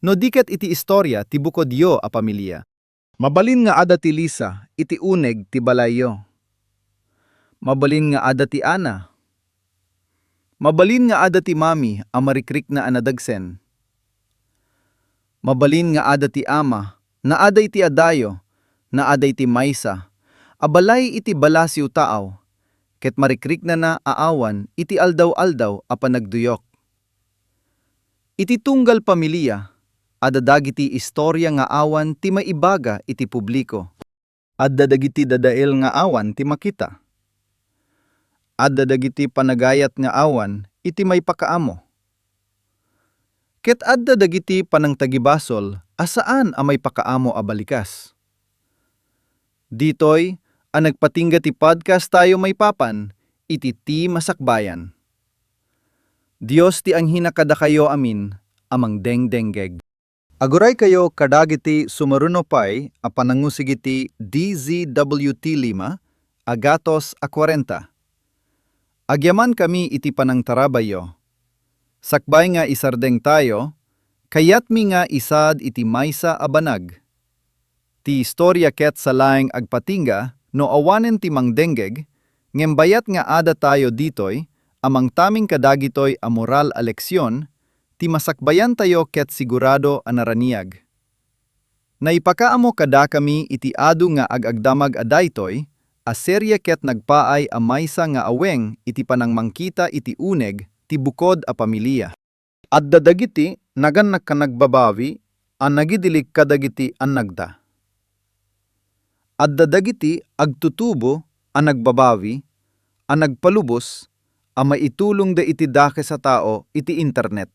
no di ket iti istorya ti bukodyo a pamilia. Mabalin nga adda ti Lisa iti uneg ti balayyo. Mabalin nga adda ti Ana. Mabalin nga adda ti mami a marikrikna a nadagsen. Mabalin nga adda ti ama, naada iti adayo, naada iti maysa a balay iti balasiw taaw, ket marikriknana a awan iti aldaw-aldaw a panagduyok. Iti tunggal pamilia, adda dagiti istoria nga awan ti maibaga iti publiko. Adda dagiti dadael nga awan ti makita. Adda dagiti panagayat nga awan iti maipakaammo. Ket adda dagiti panangtagibasol a saan a maipakaammo a balikas. Ditoy a nagpatingga ti podcast tayo maipapan iti ti masakbayan. Dios ti anghina kadakayo amin a mangdengdengngeg. Aguraykayo kadagiti sumaruno pay a panangusig iti D Z W T lima a gatos a kuarenta. Agyamankami iti panangtarabayyo. Sakbay nga isardeng tayo, kayatmi nga isaad iti maysa a banag. Ti istoria ket sa laeng agpatingga no awanen ti mangdengngeg, ngem bayat nga adda tayo ditoy a mangtaming kadagitoy a moral a leksion, ti masakbayantayo ket sigurado a naraniag. Naipakaammo kadakami iti adu nga ag-agdamag a daytoy a serie ket nagpaay a maysa nga aweng iti panangmangkita iti uneg ti bukod a pamilia. Adda dagiti nagannak a nagbabawi a nagidilig kadagiti annagda. Adda dagiti agtutubo a nagbabawi a nagpalubos a maitulongda iti dakes a tao iti internet.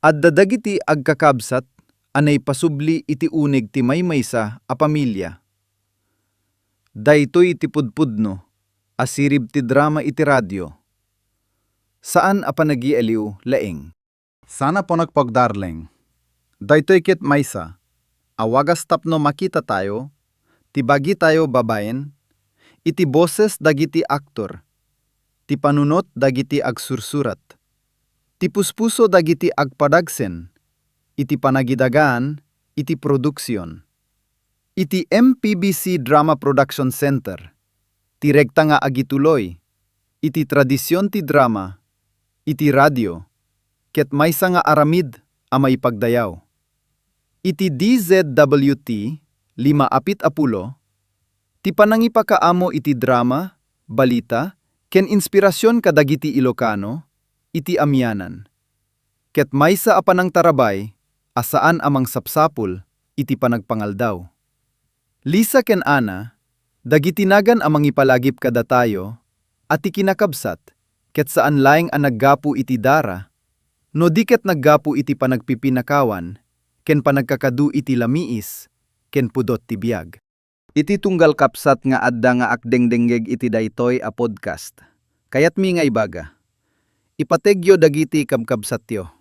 Adda dagiti agkakabsat a naipasubli iti uneg ti maymaysa a pamilia. Daytoy ti pudpudno a sirib ti drama iti radio. Saan a panagialiw laeng. Sana po nagpagdarleng. Daytoy ket maysa a wagas tapno makita tayo ti bagitayo babaen iti boses dagiti aktor, ti panunot dagiti agsursurat, ti puspuso dagiti agpadagsen iti panagidagaan iti produksion. Iti M P B C Drama Production Center, ti rekta nga agituloy iti tradision ti drama iti radio ket maysa nga aramid a maipagdayaw. Iti D Z W T lima apit a pulo, ti panangipakaammo iti drama, balita, ken inspirasion kadagiti Ilocano iti amianan. Ket maysa a panangtarabay a saan a mangsapsapul iti panagpangaldaw. Lisa ken Ana, dagiti nagan a mangipalagip kadatayo a ti kinakabsat ket saan laeng a naggapu iti dara, no di ket naggapu iti panagpipinakawan ken panagkakadu iti lamiis ken pudot ti biag. Iti tunggal kabsat nga adda nga agdengdengngeg iti daytoy a podcast, kayatmi nga ibaga, ipategyo dagiti kabkabsatyo.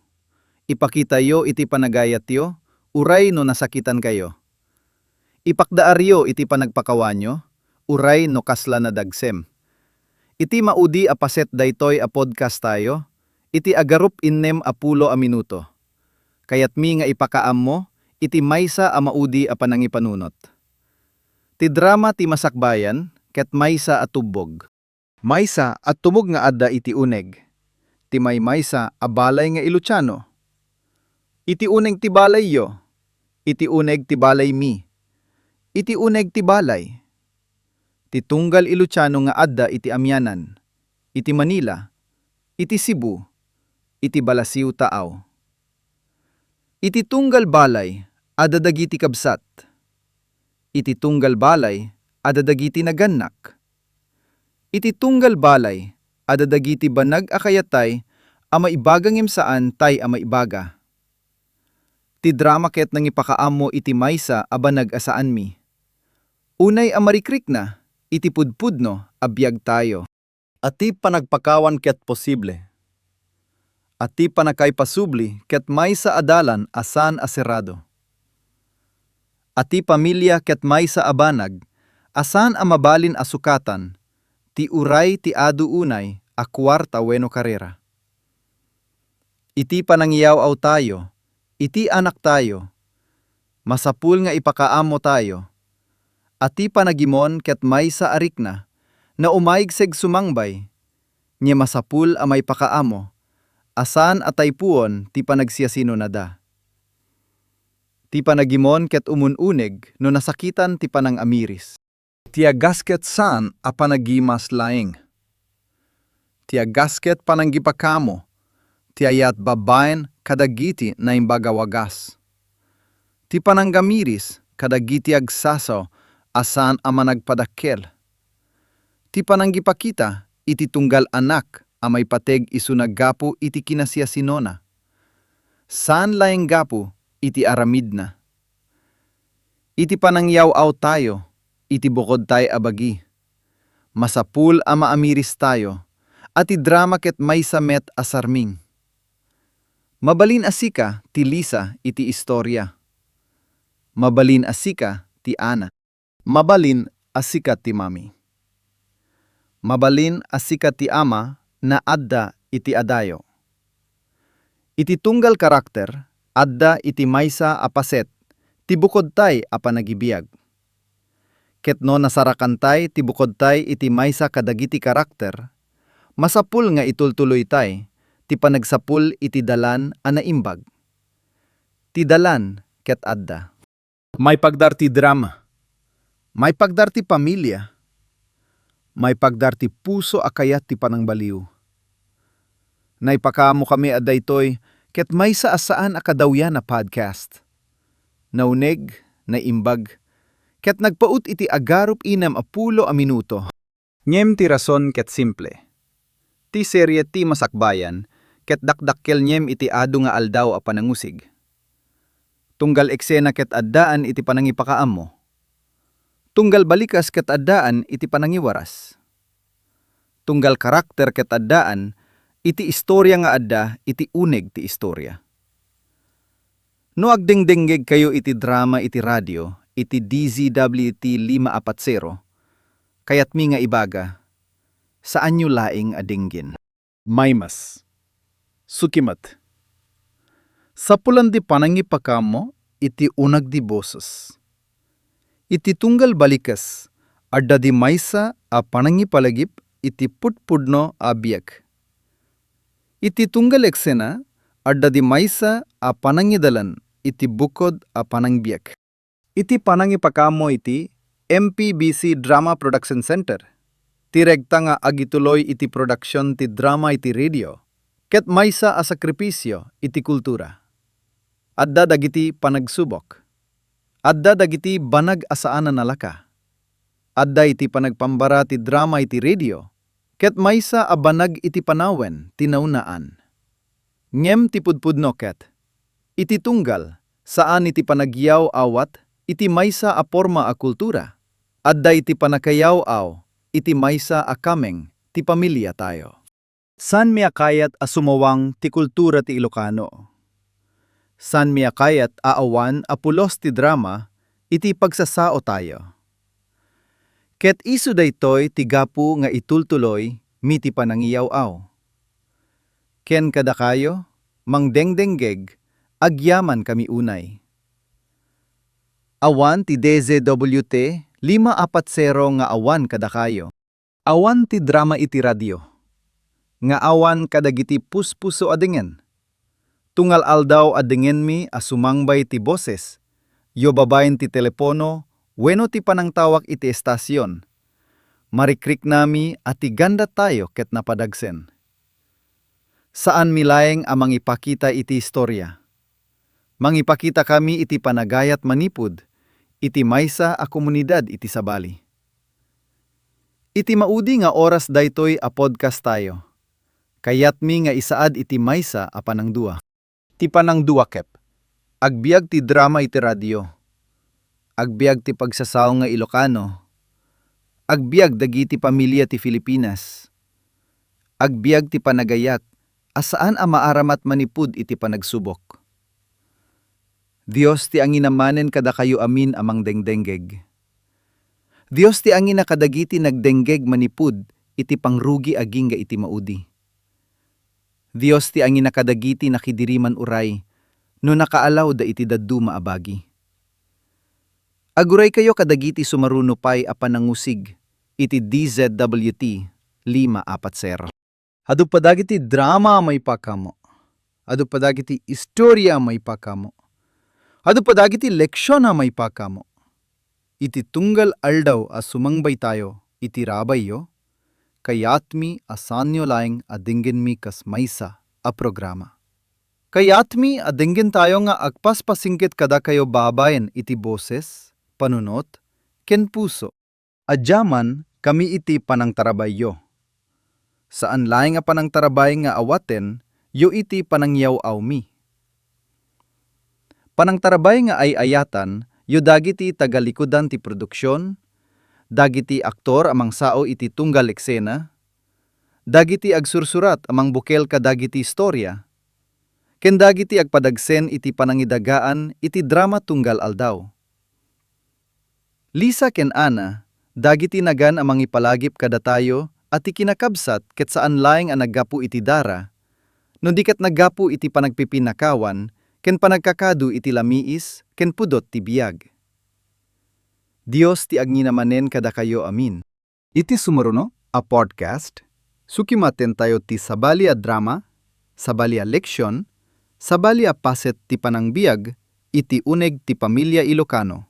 Ipakitayo iti panagayatyo uray no nasakitankayo. Ipakdaaryo iti panagpakawanyo uray no kasla nadagsem. Iti maudi a paset daytoy a podcast tayo, iti agarup innem a pulo a minuto, kayatmi nga ipakaammo iti maysa a maudi a panangipanunot. Ti drama ti masakbayan ket maysa a tubbog. Maysa a tubbog nga adda iti uneg ti maymaysa a balay nga Ilocano. Iti uneg ti balayyo, iti uneg ti balaymi, iti uneg ti balay. Ti tunggal Ilocano nga adda iti amianan, iti Manila, iti Cebu, iti Balasiw Taaw. Iti tunggal balay, adda dagiti kabsat. Iti tunggal balay, adda dagiti nagannak. Iti tunggal balay, adda dagiti banag a kayatay a maibaga ngem saan tay a maibaga. Ti drama ket nangipakaammo iti maysa a banag a saanmi. Unay a marikrikna iti pudpudno a biagtayo. A ti panagpakawan ket posible. A ti panakaipasubli ket maysa a dalan a saan a serrado. A ti pamilia ket maysa a banag a saan a mabalin a sukatan ti uray ti adu unay a kuarta wenno karera. Iti panangiyaw-awtayo, iti anaktayo, masapul nga ipakaammotayo a ti panagimon ket maysa a rikna, naumayigseg sumangbay, ngem masapul a maipakaammo a saan a taypuon ti panagsiasinonada. Ti panagimon ket umun-uneg no nasakitan ti panangamiris. Ti agasket saan a panagimas laeng. Ti agasket panangipakammo, ti ayat babaen kadagiti naimbag a wagas. Ti pananggamiris kadagiti agsasao a saan a managpadakkel. Ti pananggipakita iti tunggal anak a maipateg isuna gapu iti kinasiasinona. Saan laeng gapu iti aramidna. Iti panangyaw-awtayo iti bukodtayo a bagi, masapul a maamiristayo a ti drama ket maysa met a sarming. Mabalin a sika ti Lisa iti istoria. Mabalin a sika ti Ana. Mabalin a sika ti Mami. Mabalin a sika ti Ama na adda iti adayo. Iti tunggal karakter, adda iti maysa a paset ti bukodtay a panagibiag. Ket no nasarakantay ti bukodtay iti maysa kadagiti karakter, masapul nga itultuloytay ti panagsapul iti dalan a naimbag. Ti dalan ket adda. Maipagdar ti drama. Maipagdar ti pamilia. Maipagdar ti puso a kayat ti panangbaliw. Naipakaammo kami a daytoy ket maysa a saan a kadawyan a podcast. Nauneg, naimbag, ket nagpaut iti agarup inem a pulo a minuto. Ngem ti rason ket simple. Ti serie ti masakbayan ket dakdakkel ngem iti adu nga aldaw a panangusig. Tunggal eksena ket addaan iti panangipakaammo. Tunggal balikas ket addaan iti panangiwaras. Tunggal karakter ket addaan iti istoria nga adda iti uneg ti istoria. No agdengdengngegkayo iti drama iti radio iti D Z W T lima apat zero, kayatmi nga ibaga, saanyo laeng a denggen. Maymas. Sukimet. Sapulan di panangipakaammo iti unag di boses. Iti tunggal balikas, adda di maysa a panangipalagip iti pudpudno a biag. Iti tunggal eksena, adda di maysa a panangidalan iti bukod a panangbiag. Iti panangipakaammo iti M P B C Drama Production Center, ti rekta nga agituloy iti production ti drama iti radio, ket maysa a sakripisio iti kultura. Adda dagiti panagsubok. Adda dagiti banag a saan a nalaka. Adda iti panagpambara ti drama iti radio, ket maysa a banag iti panawen ti naunaan. Ngem ti pudpudno ket, iti tunggal, saan iti panagyaw-awat iti maysa a porma a kultura, adda iti panakayaw-aw iti maysa a kameng ti pamiliatayo. Saanmi a kayat a sumawang ti kultura ti Ilocano. Saanmi a kayat a awan a pulos ti drama iti pagsasaotayo. Ket isu daytoy ti gapu nga itultuloymi ti panangiyaw-aw. Ken kadakayo, mangdengdenggeg, agyamankami unay. Awan ti D Z W T lima apat zero nga awan kadakayo. Awan ti drama iti radio nga awan kadagiti puspuso a dengen. Tunggal aldaw a dengenmi a sumangbay ti boses yo babaen ti telepono wenno ti panangtawag iti estasion. Marikriknami a ti gandatayo ket napadagsen. Saanmi laeng a mangipakita iti istoria. Mangipakitakami iti panagayat manipud iti maysa a komunidad iti sabali. Iti maudi nga oras daytoy a podcast tayo, kayatmi nga isaad iti maysa a panangdua. Ti panangdua kep, agbiag ti drama iti radio, agbiag ti pagsasao nga Ilocano, agbiag dagiti pamilia ti Filipinas, agbiag ti panagayat a saan a maaramat manipud iti panagsubok. Dios ti angina manen kadakayo amin a mangdengdengngeg. Dios ti angina kadagiti nagdengngeg manipud iti pangrugi agingga iti maudi. Dios ti angina kadagiti nakidiriman uray no nakaalawda iti dadduma a bagi. Aguraykayo kadagiti sumaruno pay a panangusig iti D Z W T lima apat zero. Adu pa dagiti drama a maipakamo. Adu pa dagiti istorya a maipakamo. Adu pa dagiti leksion a maipakamo. Iti tunggal aldaw a sumangbaytayo iti rabayyo, kayatmi a saanyo laeng a denggenmi kas maysa a programa. Kayatmi a denggentayo nga agpaspasingkit kadakayo babaen iti boses, panunot, ken puso. Adda man kami iti panangtarabayyo. Saan laeng a panangtarabay nga awatenyo iti panangyaw-awmi. Panangtarabay nga ay-ayatanyo dagiti tagalikudan ti produksion, dagiti aktor a mangsao iti tunggal eksena, dagiti agsursurat a mangbukel kadagiti istoria, ken dagiti agpadagsen iti panangidagaan iti drama tunggal aldaw. Lisa ken Ana, dagiti nagan a mangipalagip kadatayo a ti kinakabsat ket saan laeng a naggapu iti dara, no di ket naggapu iti panagpipinnakawan ken panagkakadu iti lamiis ken pudot ti biag. Dios ti agngina manen kadakayo amin. Iti sumuruno a podcast, sukimatentayo ti sabali a drama, sabali a leksion, sabali a paset ti panangbiag iti uneg ti pamilya Ilocano.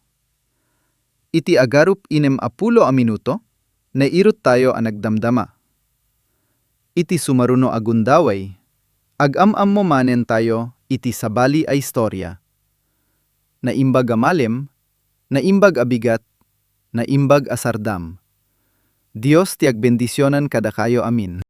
Iti agarup inem a pulo a minuto, nairuttayo a nagdamdama. Iti sumaruno a gundaway, agam-ammo manentayo iti sabali a istoria. Naimbag a malem, naimbag a bigat, naimbag a sardam. Dios ti agbendisionan kadakayo amin.